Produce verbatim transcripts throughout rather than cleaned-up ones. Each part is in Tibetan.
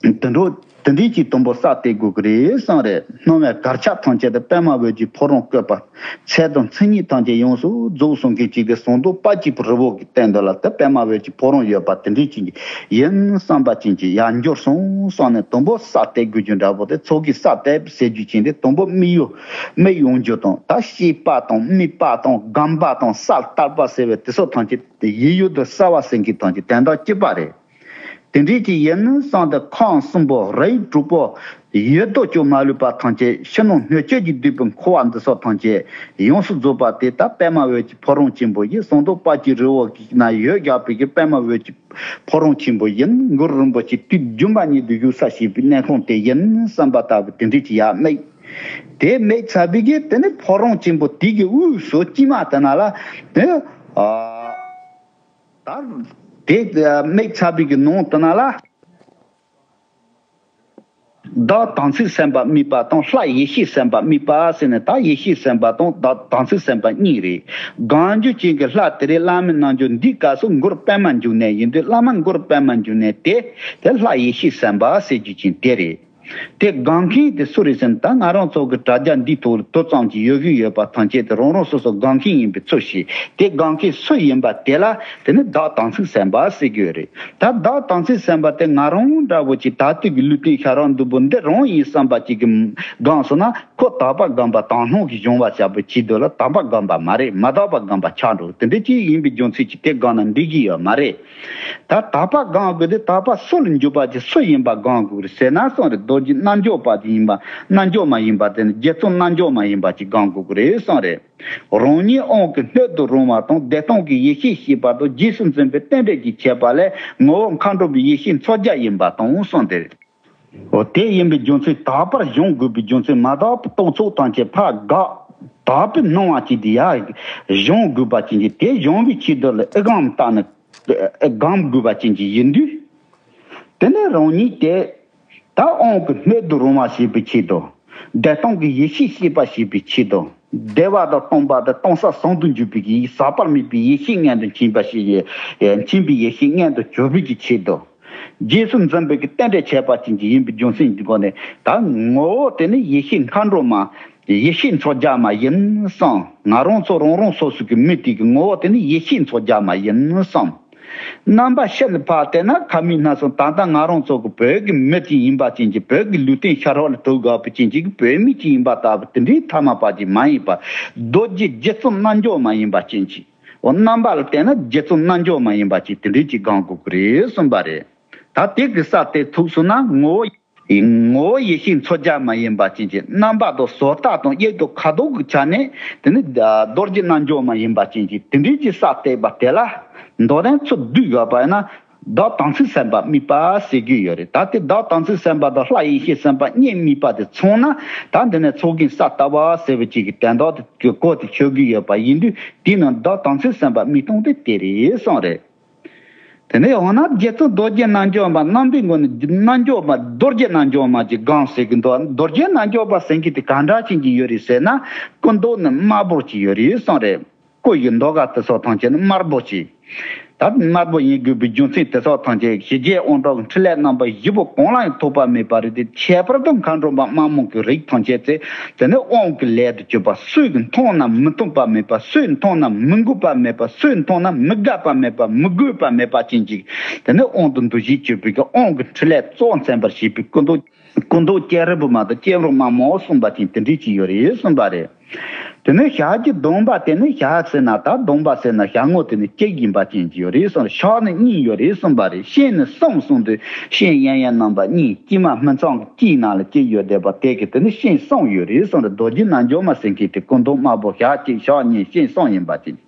དེ་འགྲོ་དེ་འདྲའི་ཅིག་དུམ་བུ་ས་སྟེ་དགོས་ཀྱི་རེད་བསམ་རེད། སྣང་བའི་གར་ཆག་ཐམས་ཅད་དུ་པདྨ་འོད་ཀྱི་ཕོ་བྲང་བཀོད་པ། ཚད་དང་མཚན་ཉིད་ཐམས་ཅད་ཡོངས་སུ་རྫོགས་སོང་གི་ཅིག་གི་ཟངས་མདོག་དཔལ་གྱི་རི་བོ་གི་སྟེང་དུ་ལ་དེ་པདྨ་འོད་ཀྱི་ཕོ་བྲང་ཡོད་པ་དེ་འདྲའི་ཅིག་ཡིན་བསམ་པ་ཅན་གྱི་ཡར་འགྱུར་སོང་བསམ་ནས་དུམ་བུ་ས་སྟེ་དགོས་རྒྱུ་འདྲ་པོ་དེ། ཚོགས་ཀྱི་ས་སྟེ་ཟེར་རྒྱུ་ཅན་དེ་དུམ་བུ་དམིགས་ཡུལ་དམིགས་ཡོང་རྒྱུ་དང་། ད་ཤེས་པ་དང་དམིགས་པ་དང་སྒོམ་པ་དང་གསལ་བཏབ་པ་ཟེར་བའི་དེ་ཚོ་ཐམས་ཅད་དེ་ཡིད་ཡུལ་དུ་གསལ་བ་ཟེར་མཁན་ཐམས་ཅད་དོན་དག་གཅིག་པ་རེད། དེ་འདྲའི་ཅིག་ཡིན་བསམ་དུ་ཁམས་གསུམ་པོ་རིགས་དྲུག་པོ་ཡོད་དོ་ཅོག་མ་ལུས་པ་ཐམས་ཅད། ཕྱི་ནང་སྣོད་བཅུད་ཀྱི་བསྡུས་པའི་འཁོར་བ་འདི་ཚོ་ཐམས་ཅད་ཡོངས་སུ་རྫོགས་པ་དེ་ད་པདྨ་འོད་ཀྱི་ཕོ་བྲང་ཆེན་པོ་ཡི་ཟངས་མདོག་དཔལ་གྱི་རི་བོ་གི་ན་ཡོད་རྒྱག་པའི་གི་པདྨ་འོད་ཀྱི་ཕོ་བྲང་ཆེན་པོ་ཡིན། གུ་རུ་རིན་པོ་ཆེ་དུས་རྒྱུན་པ་ཉིད་དུ་བཞུགས་ས་ཞེས་པའི་གནས་ཁང་དེ་ཡིན་བསམ་པ་ལྟ་བུ་དེ་འདྲའི་ཅིག་ཡར་དམིགས། དེ་དམིགས་ཚར་བའི་གི་དེ་ནི་ཕོ་བྲང་ཆེན་པོ་དེ་གི་དབུས་སུ་དཀྱིལ་མ་དེ་ན་ལ་དེ་ཨ། ད་དེ་དམིགས་ཚར་བའི་གི་ནང་དུ་ན་ལ། བདག་དམ་ཚིག་སེམས་དཔའ་དམིགས་པ་དང་ལྷ་ཡེ་ཤེས་སེམས་དཔའ་དམིགས་པ་ཟེར་ནས། ད་ཡེ་ཤེས་སེམས་དཔའ་དང་བདག་དམ་ཚིག་སེམས་དཔའ་གཉིས་རེད། གང་འགྱུར་ཅན་གྱི་ལྷ་དེ་རེད། བླ་མའི་རྣལ་འབྱོར་འདིའི་སྐབས་སུ་མགུར་པདྨ་འབྱུང་གནས་ཡིན་དུས། བླ་མ་མགུར་པདྨ་འབྱུང་གནས་དེ་དེ་ལྷ་ཡེ་ཤེས་སེམས་དཔའ་ཟེར་རྒྱུ་ཅན་དེ་རེད། དེ་སྒོམ་མཁན་དེ་སུ་རེད་ཟེར་ན། ད་ང་རང་ཚོ་གི་དྲ་རྒྱ་འདིའི་ཐོག་ལ་དེ་ཙམ་གྱི་ཡོད་གི་ཡོད་པ་ཐམས་ཅད་དེ་རང་རང་སོ་སོ་སྒོམ་མཁན་ཡིན་པའི་ཚུལ་བྱས། དེ་སྒོམ་མཁན་སུ་ཡིན་པ་དེ་ལ་དེ་ནི་བདག་དམ་ཚིག་སེམས་དཔའ་ཟེར་གྱི་ཡོད་རེད། ད་བདག་དམ་ཚིག་སེམས་དཔའ་དེ་ང་རང་འདྲ་བོ་ཅིག་ད་ལྟའི་གི་ལུས་རྟེན་ཤ་རོགས་འདུ་བོ་འདི་རང་ཡིན་བསམ་པ་ཅིག་གི་སྒོམ་སོང་ན། ཁོ་དག་པ་སྒོམ་པ་དག་སྣང་གི་སྦྱོང་བ་བྱ་བའི་ཆེད་དུ་ལ་དག་པ་སྒོམ་པ་མ་རེད། མ་དག་པ་སྒོམ་པ་ཆགས་འགྲོ། དེ་འདྲ་ཅིག་ཡིན་པའི་རྒྱུ་མཚན་གྱིས་དེ་སྒོམ་ན་འགྲིག་གི་ཡོད་མ་རེད། ད་དག་པ་སྒོམ་དགོས་དེ། དག་པ་སུ་ལ་འཇུག་པ་ཅིག་སུ་ཡིན་པ་སྒོམ་དགོས་རེད་ཟེར་ན་གསུངས་རེད། རྡོ་རྗེ་རྣལ་འབྱོར་པ་དེ་ཡིན་པ། རྣལ་འབྱོར་མ་ཡིན་པ་དེ་ནི་རྗེ་བཙུན་རྣལ་འབྱོར་མ་ཡིན་པ་ཅིག་སྒོམ་དགོས་ཀྱི་རེད་གསུངས་རེད། རང་ཉིད་དབང་གི་སྣོད་དུ་རུང་བ་དང་བདེ་སྟོང་གི་ཡེ་ཤེས་ཤེས་པ་དང་རྗེས་སུ་འཛིན་པའི་རྟེན་འབྲེལ་གྱི་ཁྱད་པར་ལས་ངོ་བོ་མཁའ་འགྲོ་མའི་ཡེ་ཤེས་མཚོ་རྒྱལ་ཡིན་པ་དང་གསུངས་ཏེ། འོ་དེ་ཡིན་པའི་རྒྱུ་མཚན། དག་པར་སྦྱོང་དགོས་པའི་རྒྱུ་མཚན། མ་དག་པའི་རྟོག་ཚོགས་ཐམས་ཅད་ཕར་དགག་དག་པའི་སྣང་བ་ཅིག་དེ་ཡར་སྦྱོང་དགོས་པ་ཅན་གྱི། དེ་སྦྱོང་བའི་ཆེད་དུ་ལ་ཨེ་སྒོམ་བཏང་ནས་ཨེ་སྒོམ་དགོས་པ་ཅན་གྱི་ཡིན་དུས། དེ་ནས་རང་ཉིད་དེ་ད་དབང་གི་སྣོད་དུ་རུང་བ་བྱེད་པའི་ཆེད་དུ། བདེ་སྟོང་གི་ཡེ་ཤེས་ཤེས་པ་བྱེད་པའི་ཆེད་དུ། བདེ་བ་དང་སྟོང་པ་དང་སྟོང་ས་ཟུང་དུ་འཇུག་པའི་གི་ཟག་པ་མེད་པའི་ཡེ་ཤེས་མངོན་དུ་འཆིང་བ་ཞིག་ཡོད། འཆིང་བའི་ཡེ་ཤེས་མངོན་དུ་གྱུར་པའི་གི་ཆེད་དུ། རྗེས་སུ་འཛིན་པའི་གི་རྟེན་འབྲེལ་ཁྱད་པར་ཅན་གྱི་ཡིན་པའི་རྒྱུ་མཚན་གྱི་སྒོ་ནས། ད་ངོ་བོ་དེ་ནི་ཡེ་ཤེས་མཁའ་འགྲོ་མ། ཡེ་ཤེས་མཚོ་རྒྱལ་མ་ཡིན་གསུངས། ང་རང་ཚོ་རང་རང་སོ་སོ་གི་མི་དེ་གི་ངོ་བོ་དེ་ནི་ཡེ་ཤེས་མཚོ་རྒྱལ་མ་ཡིན་གསུངས། རྣམ་པ་ཕྱི་ལ་ཕར་བལྟས་ན་ཁ་མིག་སྣ་ཚོགས། ད་ལྟ་ང་རང་ཚོ་གི་བོད་ཀྱི་མི་དེ་ཡིན་པ་ཅན་གྱི། བོད་ཀྱི་ལུས་རྟེན་ཤ་རོགས་ལ་གྲུབ་དགོས་པ་ཅན་གྱི་བོད་མི་ཅིག་ཡིན་པ་ལྟ་བུ་དེ་འདྲའི་ཐ་མལ་པ་ཅིག་མ་ཡིན་པ། རྡོ་རྗེ་རྗེ་བཙུན་རྣལ་འབྱོར་མ་ཡིན་པ་ཅན་གྱི། འོ་རྣམ་པ་ལ་བལྟས་ན་རྗེ་བཙུན་རྣལ་འབྱོར་མ་ཡིན་པ་ཅིག་དེ་འདྲའི་ཅིག་སྒོམ་དགོས་ཀྱི་རེད་གསུངས་པ་རེད། ད་དེ་གི་ས་དེ་ཐུག་སོང་ན་ངོ་བོ། ངོ་བོ་ཡེ་ཤེས་མཚོ་རྒྱལ་མ་ཡིན་པ་ཅན་གྱི། རྣམ་པ་དང་བཟོ་ལྟ་དང་དབྱིབས་དང་ཁ་དོག་གི་ཆ་ནས་དེ་ནི་རྡོ་རྗེ་རྣལ་འབྱོར་མ་ཡིན་པ་ཅན་གྱི་དེ་འདྲའི་ཅིག་ས་བལྟས་པ་དེ་ལ་མདོ་དོན་ཚུར་བསྡུས་ཡོད་པ་ཡིན་ན། བདག་དམ་ཚིག་སེམས་དཔའ་དམིགས་པ་ཟེར་རྒྱུ་ཡོད་རེད། ད་དེ་བདག་དམ་ཚིག་སེམས་དཔའ་དང་ལྷ་ཡེ་ཤེས་སེམས་དཔའ་གཉིས་དམིགས་པ་དེ་མཚུངས་ན། ད་འདི་ནས་ཚོགས་ཀྱི་ས་ལྟ་བ་ཟེར་བ་ཅིག་གི་དོན་དག་དེ་གོ་དེ་ཆོད་ཀྱི་ཡོད་པ་ཡིན་དུས། དེའི་ནང་བདག་དམ་ཚིག་སེམས་དཔའ་དམིགས་སྟངས་དེ་དེ་རེད་གསུངས་རེད། དེ་ནས་འོ་ན་རྗེ་བཙུན་རྡོ་རྗེ་རྣལ་འབྱོར་མ། རྣམ་པའི་ངོ་ནས་རྣལ་འབྱོར་མ། རྡོ་རྗེ་རྣལ་འབྱོར་མ་ཅིག་སྒོམ་ཟེར་གྱི་འདུག་རྡོ་རྗེ་རྣལ་འབྱོར་པ་ཟེར་མཁན་དེ་ག་འདྲ་ཅན་གྱི་ཡོད་རེད་ཟེར་ན། སྐུ་མདོག་ནི་དམར་པོ་ཅིག་ཡོད་རེད་གསུངས་རེད། སྐུ་ཡི་མདོག་ཁ་དེ་ཚོ་ཐམས་ཅད་ནི་དམར་པོ་ཅིག་ད་དམར་པོ་ཡིན་དགོས་པའི་རྒྱུ་མཚན་དེ་ཚོ་ཐམས་ཅད་ཞི་རྒྱས་དབང་དྲག་གི་འཕྲིན་ལས་རྣམ་པ་བཞི་པོ་གང་ལ་ཡང་ཐོགས་པ་མེད་པ་རེད་དེ། ཁྱད་པར་དུ་མཁའ་འགྲོ་མ་དམག་མོ་གི་རིགས་ཐམས་ཅད་ཚེ་དེ་ནི་དབང་གི་ལས་དུ་གྱུར་པ། སུས་མཐོང་ན་མི་མཐུན་པ་མེད་པ། སུས་མཐོང་ན་མི་འགུལ་བ་མེད་པ། སུས་མཐོང་ན་མི་འགག་པ་མེད་པ། མི་གོས་པ་མེད་པ་ཅན་ཅིག་དེ་ནི་དབང་དུ་འདུ་ཤེས་གྱུར་པའི་གི་དབང་གི་འཕྲིན་ལས་གཙོ་འཛིན་པར་བྱེད་པའི་སྐུ་མདོག་སྐུ་མདོག་སྐྱེས་རི་བོ་མ་དང་སྐྱེས་རོ་མ་མོ་གསུངས་པ་ཅན་དེ་འདྲས་ཅིག་ཡོད་རེད་གསུངས་པ་རེད། དེ་ནས་ཞལ་གྱི་གདོང་པ་དེ་ནི་ཞལ་ཟེར་ན། ད་གདོང་པ་ཟེར་ན་ཞལ་ངོ་དེ་ནི་གཅིག་ཡིན་པ་ཅན་གྱི་ཡོད་རེད་གསུངས། ཕྱག་ནི་གཉིས་ཡོད་རེད་གསུངས་པ་རེད། སྤྱན་ནི་གསུམ་གསུངས་དུས་སྤྱན་གཡས་གཡོན་རྣམ་པ་གཉིས། དཀྱིལ་མ་སྨིན་མཚམས་ཀྱི་དཀྱིལ་ནང་ལ་གཅིག་ཡོད་བསྡད་པ་དེ་གི་དེ་ནི་སྤྱན་གསུམ་ཡོད་རེད་གསུངས་རེད། རྡོ་རྗེ་རྣལ་འབྱོར་མ་ཟེར་མཁན་དེ་སྐུ་མདོག་དམར་པོ། ཞལ་གཅིག་ཕྱག་གཉིས་སྤྱན་གསུམ་ཡིན་པ་ཅན།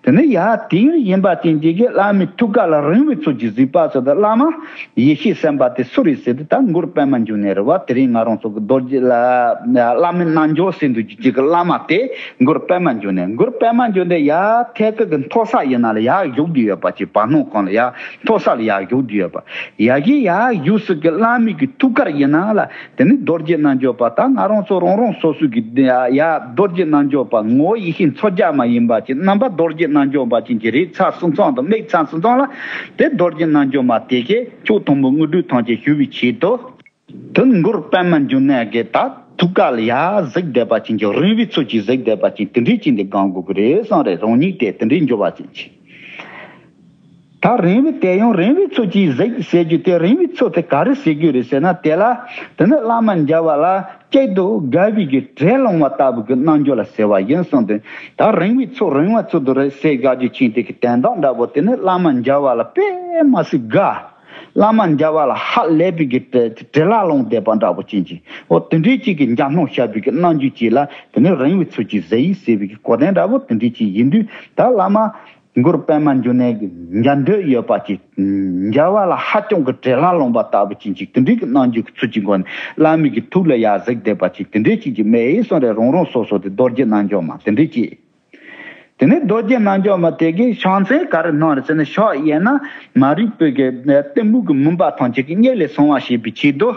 དེ་ནས་ཡར་དེ་ཡིན་པ་ཅན་གྱི་གི་བླ་མའི་ཐུགས་ཀ་ལ་རིང་བའི་ཚུལ་གྱིས་གཟིགས་པ་ཟེར་ཏེ། བླ་མ་ཡེ་ཤེས་སེམས་དཔའ་དེ་སུ་རེད་ཟེར་དུས། ད་མགུར་པདྨ་འབྱུང་གནས་རེད་བ། དེ་རིང་ང་རང་ཚོ་གི་རྡོ་རྗེ་ལ་བླ་མའི་རྣལ་འབྱོར་ཟེར་འདུག་ཅིག་གི་བླ་མ་དེ་མགུར་པདྨ་འབྱུང་གནས། མགུར་པདྨ་འབྱུང་གནས་ཡར་ཐད་ཀ་གི་མཐོ་ས་ཡིན་ན་ལ་ཡར་བཞུགས་བསྡད་ཡོད་པ་ཅིག་བར་སྣང་ཁོངས་ལ་ཡར་མཐོ་ས་ལ་ཡར་བཞུགས་བསྡད་ཡོད་པ། ཡ་གི་ཡར་བཞུགས་སུ་གི་བླ་མའི་གི་ཐུགས་ཀར་ཡིན་ན་ལ། དེ་ནི་རྡོ་རྗེ་རྣལ་འབྱོར་པ། ད་ང་རང་ཚོ་རང་རང་སོ་སོ་གི་ཡ་རྡོ་རྗེ་རྣལ་འབྱོར་པ་ངོ་བོ་ཡེ་ཤེས་མཚོ་རྒྱལ་མ་ཡིན་པ་ཅིག་རྣམ་པ་རྡོ་རྗེ་ རྣལ་འབྱོར་མ་ཅན་གྱི་རིགས་ཚར་གསུམ་ཚང་དང་དམིགས་ཚར་གསུམ་ཚང་ལ། དེ་རྡོ་རྗེ་རྣལ་འབྱོར་མ་དེ་གས་ཕྱོགས་མཐོན་པོའི་དངོས་གྲུབ་ཐམས་ཅད་ཞུ་བའི་ཆེད་དུ། དོན་མགུར་པདྨ་འབྱུང་གནས་ཀྱི་ད་ཐུགས་ཀ་ལ་ཡར་གཟིགས་བསྡད་པ་ཅན་གྱི་རིང་བའི་ཚུལ་གྱིས་གཟིགས་བསྡད་པ་ཅན་དེ་འདྲའི་ཅན་དེ་སྒང་དགོས་ཀྱི་རེད་བསམ་རེད། རང་ཉིད་དེ་དེ་འདྲའི་འགྱུར་བ་ཅན་གྱི། ད་རིང་བའི་དེ་ཡང་རིང་བའི་ཚུལ་གྱིས་གཟིགས་ཟེར་རྒྱུ་དེ་རིང་བའི་ཚུལ་དེ་ག་རེ་ཟེར་རྒྱུ་རེད་ཟེར་ན། དེ་ལ་དེ་ནི་བླ་མ་མཇལ་བ་ལ་གཅིག་ཏུ་དགའ་བའི་གི་བྲེལ་ལངས་པ་ལྟ་བུ་གི་རྣལ་འབྱོར་ལ་ཟེར་བ་ཡིན་གསུངས་ཏེ། ད་རིང་བའི་ཚུལ་རིང་བའི་ཚུལ་དུ་རེད་ཟེར་དགའ་རྒྱུ་ཅན་དེ་གི་དན་རྟགས་འདྲ་པོ་དེ་ནི་བླ་མ་མཇལ་བ་ལ་དཔེ་མ་སྲིད་དགའ། བླ་མ་མཇལ་བ་ལ་ཧ་ལས་པའི་གི་བྲེལ་བྲེལ་ལ་ལངས་བསྡད་པ་འདྲ་པོ་ཅན་གྱི། འོ་དེ་འདྲའི་ཅིག་གི་འཇམ་སྣང་ཤར་བའི་གི་རྣལ་འབྱོར་ཅིག་ལ་དེ་ནི་རིང་བའི་ཚུལ་གྱིས་གཟིགས་ཟེར་བའི་གི་གོ་དོན་འདྲ་པོ་དེ་འདྲའི་ཅིག་ཡིན་དུས། ད་བླ་མ་མགུར་པདྨ་འབྱུང་གནས་ཀྱི་མཇལ་འདོད་ཡོད་པ་ཅིག། མཇལ་བ་ལ་ཧ་ཅང་གི་བྲེལ་ལ་ལངས་པ་ལྟ་བུ་ཅན་ཅིག། དེ་འདྲའི་གི་རྣལ་འབྱོར་གྱི་ཚུལ་གྱི་སྒོ་ནས་བླ་མའི་གི་ཐུགས་ལ་ཡར་གཟིགས་བསྡད་པ་ཅིག། དེ་འདྲའི་ཅིག་གི་མེད་ཡིན་གསུངས་རེད། རང་རང་སོ་སོ་དེ་རྡོ་རྗེ་རྣལ་འབྱོར་མ་དེ་འདྲའི་ཅིག། དེ་ནས་རྡོ་རྗེ་རྣལ་འབྱོར་མ་དེ་གིས་ཕྱག་མཚན་ག་རེ་གནང་རེད་ཟེར་ན། ཕྱག་གཡས་ན་མ་རིག་པའི་གི་གཏི་མུག་གི་མུན་པ་ཐམས་ཅད་ཀྱི་གཉིད་ལས་སངས་པ་བྱེད་པའི་ཆེད་དུ།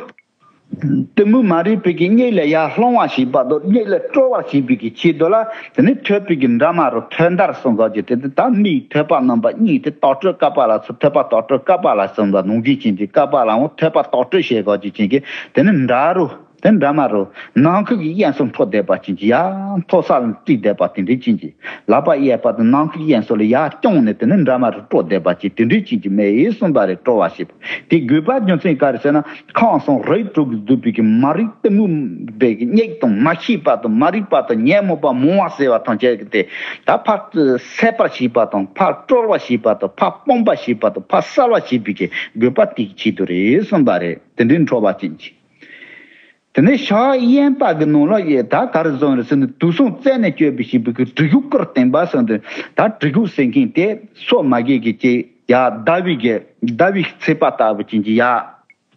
གཏི་མུག་མ་རིག་པའི་གི་གཉིད་ལས་ཡར་ལོངས་པ་བྱེད་པ་དང་། གཉིད་ལས་སྐྲོ་བ་བྱེད་པའི་གི་ཆེད་དུ་ལ། དེ་ནས་ཐོད་པའི་གི་འདབ་མ་རུ་ཐོད་འདར་གསུངས་པ་ཅིག། དེ་དེ་ད་མིག་ཐོད་པ་རྣམ་པ་གཉིས་དེ་དག་སྤྲོས་བསྐལ་པ་ལ་སོགས། ཐོད་པ་དག་སྤྲོས་བསྐལ་པ་ལ་སོགས་པ་ནང་བཞིན་ཅན་གྱི། བསྐལ་པ་ལའང་ཐོད་པ་དག་སྤྲོས་བྱེད་དགོས་ཅིག་ཅན་གྱི། དེ་ནས་འདྲ་རུ། དེ་འདྲ་མ་རུ་ནང་ཁུག་གི་གཡས་སུ་འཕྲོ་བསྡད་པ་ཅན་གྱི། ཡར་མཐོ་ས་ལ་བཀྲུས་བསྡད་པ་དེ་འདྲའི་ཅན་གྱི། ལག་པ་གཡས་པ་དང་ནང་ཁུག་གཡས་སུ་ལ་ཡར་བརྐྱངས་ནས། དེ་ནས་འདྲ་མ་རུ་སྤྲོ་བསྡད་པ་ཅན་དེ་འདྲའི་ཅན་གྱི་མེད་ཡིན་གསུངས་པ་རེད། སྤྲོ་བ་བྱེད་པ་དེ་དགོས་པ་རྒྱུ་མཚན་ག་རེ་ཟེར་ན། ཁམས་གསུམ་རིགས་དྲུག་གིས་བསྡུས་པའི་གི་མ་རིག་གཏི་མུག་པའི་གི་གཉིད་དང་། མ་ཤེས་པ་དང་། མ་རིག་པ་དང་། ཉོན་མོངས་པ་མང་བ་ཟེར་བ་ཐམས་ཅད་ཀྱི་དེ་ད་ཕར་སད་པར་བྱེད་པ་དང་། ཕར་སྤྲོ་བར་བྱེད་པ་དང་། ཕར་སྤོང་བར་བྱེད་པ་དང་། ཕར་བསལ་བར་བྱེད་པའི་གི་དགོས་པ་དེའི་ཆེད་དུ་རེད་གསུངས་པ་རེད། དེ་འདྲའི་འཕྲོ་བ་ཅན་གྱི། དེ་ནས་ཕྱག་གཡོན་པ་གི་ནང་ལ་ཡེ་ད་ག་རེ་བཟུང་རེད་ཟེར་ན། དུག་གསུམ་རྩད་ནས་གཅོད་པའི་བྱེད་པའི་གི་གྲི་གུག་དཀུར་བརྟེན་པ་ཟེར་དུས། ད་གྲི་གུག་ཟེར་མཁན་དེ་སོ་མ་གི་གི་ཅིག་ཡར་ཟླ་བའི་གི་ཟླ་བའི་ཚེས་པ་ལྟ་བུ་ཅན་གྱི་ཡར་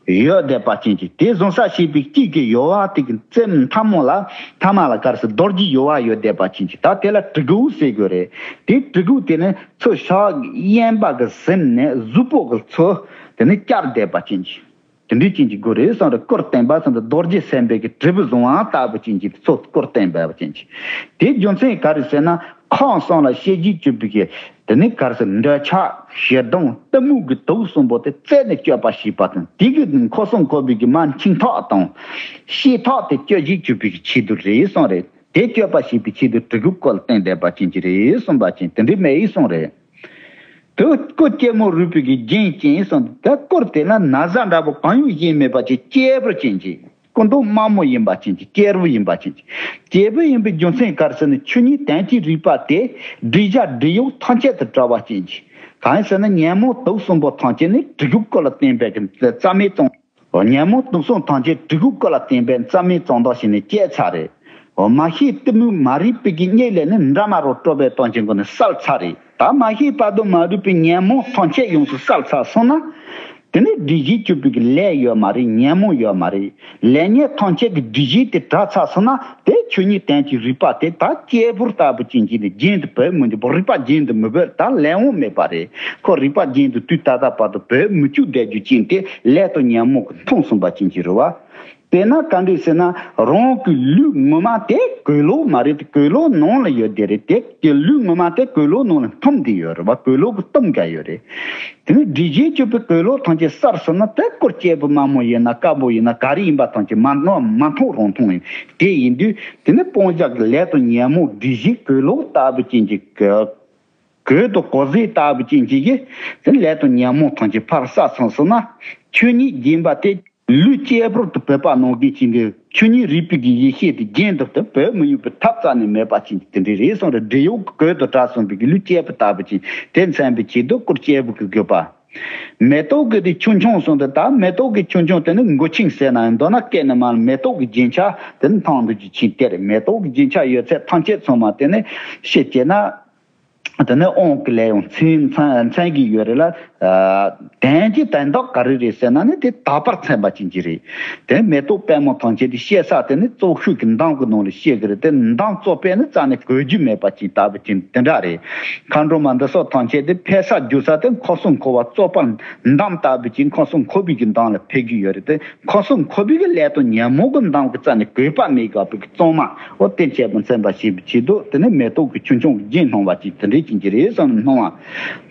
ཡོད་བསྡད་པ་ཅན་གྱི། དེ་བཟུང་ས་བྱེད་པའི་དཀྱིལ་གྱི་ཡོལ་བ་དེ་གི་རྩེ་མཐའ་མོ་ལ་མཐའ་མ་ལ་ག་རེ་ཟེར། རྡོ་རྗེ་ཡོལ་བ་ཡོད་བསྡད་པ་ཅན་གྱི། ད་དེ་ལ་གྲི་གུག་ཟེར་དགོས་རེད། དེ་གྲི་གུག་དེ་ནི་ཚུར་ཕྱག་གཡོན་པ་གི་གཟིམ་ནས་གཟུགས་པོ་གི་ཚུར་དེ་ནི་བཅར་བསྡད་པ་ཅན་གྱི། དེ་འདྲའི་ཅན་གྱི་དགོས་རེད་གསུངས་རེད། དཀུར་བརྟེན་པ་ཟེར་དུས་རྡོ་རྗེ་སེམས་དཔའི་གི་དྲིལ་བུ་བཟུང་བ་ལྟ་བུ་ཅན་གྱི་ཚུར་དཀུར་བརྟེན་པ་ཅན་གྱི། དེའི་རྒྱུ་མཚན་ག་རེ་ཟེར་ན། ཁམས་གསུམ་ལ་ཤེས་བྱེད་གཅོད་པའི་གི་དེ་ནི་ག་རེ་ཟེར། འདོད་ཆགས་ཞེ་སྡང་གཏི་མུག་གི་དུག་གསུམ་པོ་དེ་རྩད་ནས་གཅོད་པ་བྱེད་པ་དང་། དེ་གི་ནི་འཁོར་གསུམ་འཁོར་བའི་གི་མར་འཆིང་ཐག་དང་། བཤིག་ཐག་དེ་གཅོད་བྱེད་གཅོད་པའི་གི་ཆེད་དུ་རེད་གསུངས་རེད། དེ་གཅོད་པ་བྱེད་པའི་ཆེད་དུ་གྲི་གུག་དཀུར་བརྟེན་བསྡད་པ་ཅན་གྱི་རེད་གསུངས་པ་ཅན་དེ་འདྲའི་མེད་ཡིན་གསུངས་རེད། དེ་སྐུ་སྐྱེད་མོས་རུས་པའི་གི་རྒྱན་ཅན་གསུངས། ད་དཀུར་དེ་ལ་ན་བཟའ་འདྲ་པོ་གང་ཡང་བཞེས་མེད་པ་ཅིག། སྐྱེས་བུ་ཅན་གྱི། སྐུ་མདོག་དམར་མོ་ཡིན་པ་ཅན་གྱི། སྐྱེས་བུ་ཡིན་པ་ཅན་གྱི། སྐྱེས་བུ་ཡིན་པའི་རྒྱུ་མཚན་ག་རེ་ཟེར་ན། ཆོས་ཉིད་དོན་གྱི་རིག་པ་དེ་སྒྲིབ་བྱ་སྒྲིབ་གཡོགས་ཐམས་ཅད་དུ་བྲལ་བ་ཅན་གྱི། གང་ཡིན་ཟེར་ན། ཉོན་མོངས་དུག་གསུམ་པོ་ཐམས་ཅད་ནི་གྲི་གུག་དཀུར་ལ་བརྟེན་པའི་གི་རྩ་མེད་གཏོང་། ཉོན་མོངས་དུག་གསུམ་ཐམས་ཅད་གྲི་གུག་དཀུར་ལ་བརྟེན་པའི་རྩ་མེད་གཏོང་ཐབས་བྱས་ནས་བཅད་ཚར་རེད། མ་ཤེས་གཏི་མུག་མ་རིག་པའི་གི་གཉིད་ལས་ནི་འདྲ་མ་རུ་སྤྲོ་བའི་སྟོང་ཆེན་སྒོ་ནས་བསལ་ཚར་རེད། ད་མ་ཤེས་པ་དང་མ་རིག་པའི་ཉོན་མོངས་ཐམས་ཅད་ཡོངས་སུ་བསལ་ཚར་སོང་ན། དེ་ནི་སྒྲིབ་བྱེད་གཅོད་པའི་གི་ལས་ཡོད་མ་རེད། ཉོན་མོངས་ཡོད་མ་རེད། ལས་ཉོན་ཐམས་ཅད་ཀྱི་སྒྲིབ་བྱེད་དེ་དག་ཚར་སོང་ན། དེ་ཆོས་ཉིད་དོན་གྱི་རིག་པ་དེ་ད་སྐྱེས་བུ་ལྟ་བུ་ཅན་གྱི་ནི་རྒྱན་དུ་བོད་མི་འགྱུར་བ། རིག་པ་རྒྱན་དུ་མི་བོད། ད་ལས་དབང་མེད་པ་རེད། ཁོ་རིག་པ་རྒྱན་དུ་དུས་ད་ལྟ་བར་དུ་བོད་མི་བཅུག་བསྡད་རྒྱུ་ཅན་དེ་ལས་དང་ཉོན་མོངས་ཀྱིས་མཐོང་སོང་པ་ཅན་གྱི་རེད་བ། དེས་ན་ག་འདྲ་ཟེར་ན། རང་གི་ལུས་ངོ་མ་དེ་གོས་ལོག་མ་རེད། གོས་ལོག་ནང་ལ་ཡོད་དེ་རེད། དེ་གི་ལུས་ངོ་མ་དེ་གོས་ལོག་ནང་ལ་འཐིམ་བསྡད་ཡོད་རེད་བ། གོས་ལོག་གི་གཏུམ་ག་ཡོད་རེད། དེ་ནི་སྒྲིབ་བྱེད་གཅོད་པའི་གོས་ལོག་ཐམས་ཅད་བསལ་སོང་ན། དེ་སྐུ་སྐྱེས་བུ་དམར་མོ་ཡིན་ན་དཀར་པོ་ཡིན་ན་ག་རེ་ཡིན་པ་ཐམས་ཅད་མ་མཐོང་མ་མཐོང་རང་མཐོང་ཡིན། དེ་ཡིན་དུས་དེ་ནི་སྤང་བྱ་གི་ལས་དང་ཉོན་མོངས་སྒྲིབ་བྱེད་གོས་ལོག་ལྟ་བུ་ཅན་གྱི་གོས། གོས་དང་གོས་ཟས་ལྟ་བུ་ཅན་གྱི་གི་དེ་ལས་དང་ཉོན་མོངས་ཐམས་ཅད་ཕར་བསལ་སོང་སོང་ན། ཆོས་ཉིད་རྒྱན་པ་དེ་ལུས་སྐྱེས་བུ་དང་བོད་པ་ནང་བཞིན་གྱི་ཆོས་ཉིད་རིག་པའི་གི་ཡེ་ཤེས་དེ་རྒྱན་དུ་དེ་བོད་མི་ཡོང་བའི་ཐབས་རྩ་ནས་མེད་པ་ཅན་གྱི་དེ་འདྲ་རེད་གསུངས་རེད། སྒྲིབ་གཡོགས་ཀྱི་གོས་དང་བྲལ་སོང་བའི་གི་ལུས་སྐྱེས་བུ་ལྟ་བུ་ཅན་དེ་མཚོན་པའི་ཆེད་དུ་སྐུ་སྐྱེས་བུ་གི་དགོས་པ། མེ་ཏོག་གི་དེ་ཆུང་ཆུང་གསུངས་ཏེ། ད་མེ་ཏོག་གི་ཆུང་ཆུང་དེ་ནི་མགོ་ཆིངས་ཟེར་ན་ཡང་མདོར་ན་སྐད་ནས་མ་ལ་མེ་ཏོག་གི་རྒྱན་ཆ་དེ་ནི་མཐོང་འདུག་རྒྱུ་ཅན་དེ་རེད། མེ་ཏོག་གི་རྒྱན་ཆ་ཡོད་ཚད་ཐམས་ཅད་ཚང་མ་དེ་ནི་ཤེས་བྱས་ན། དེ་ནི་དབང་གི་ལས་ཡང་མཚོན་མཚོན་མཚོན་གྱི་ཡོད་རེད་ལ། དོན་གྱི་དོན་དག་ག་རེ་རེད་ཟེར་ན་ནི་དེ་དག་པར་མཚོན་པ་ཅན་གྱི་རེད། དེ་མེ་ཏོག་པད་མོ་ཐམས་ཅད་དེ་སྐྱེ་ས་དེ་ནི་ཙོག་ཤུགས་ཀྱི་འདམ་གྱི་ནང་ལ་སྐྱེ་གི་རེད། དེ་འདམ་ཙོག་པས་ནི་རྩ་ནས་གོས་རྒྱུ་མེད་པ་ཅན་ལྟ་བུ་ཅན་དེ་འདྲ་རེད། མཁའ་འགྲོ་མ་འདི་སོགས་ཐམས་ཅད་དེ་འཕེལ་ས་རྒྱུ་ས་དེ་འཁོར་གསུམ་འཁོར་བ་ཙོག་པ་འདམ་ལྟ་བུ་ཅན། འཁོར་གསུམ་འཁོར་བའི་གི་འདམ་ལ་འཕེལ་གྱི་ཡོད་རེད་དེ། འཁོར་གསུམ་འཁོར་བའི་གི་ལས་དང་ཉོན་མོངས་ཀྱི་འདམ་གྱི་རྩ་ནས་གོས་པ་མེད་དགའ་བའི་གི་གཙང་མ། འོ་དེ་འབྱེད་པ་མཚོན་པ་ཞེས་པའི་ཆེད་དུ་དེ་ནི་མེ་ཏོག་གི་ཆུང་ཆུང་གི་རྒྱན་སྣང་བ་ཅིག་དེ་འདྲའི་ ཕྱིན་གྱི་རེད་བསམ་ནས་སྣང་བ།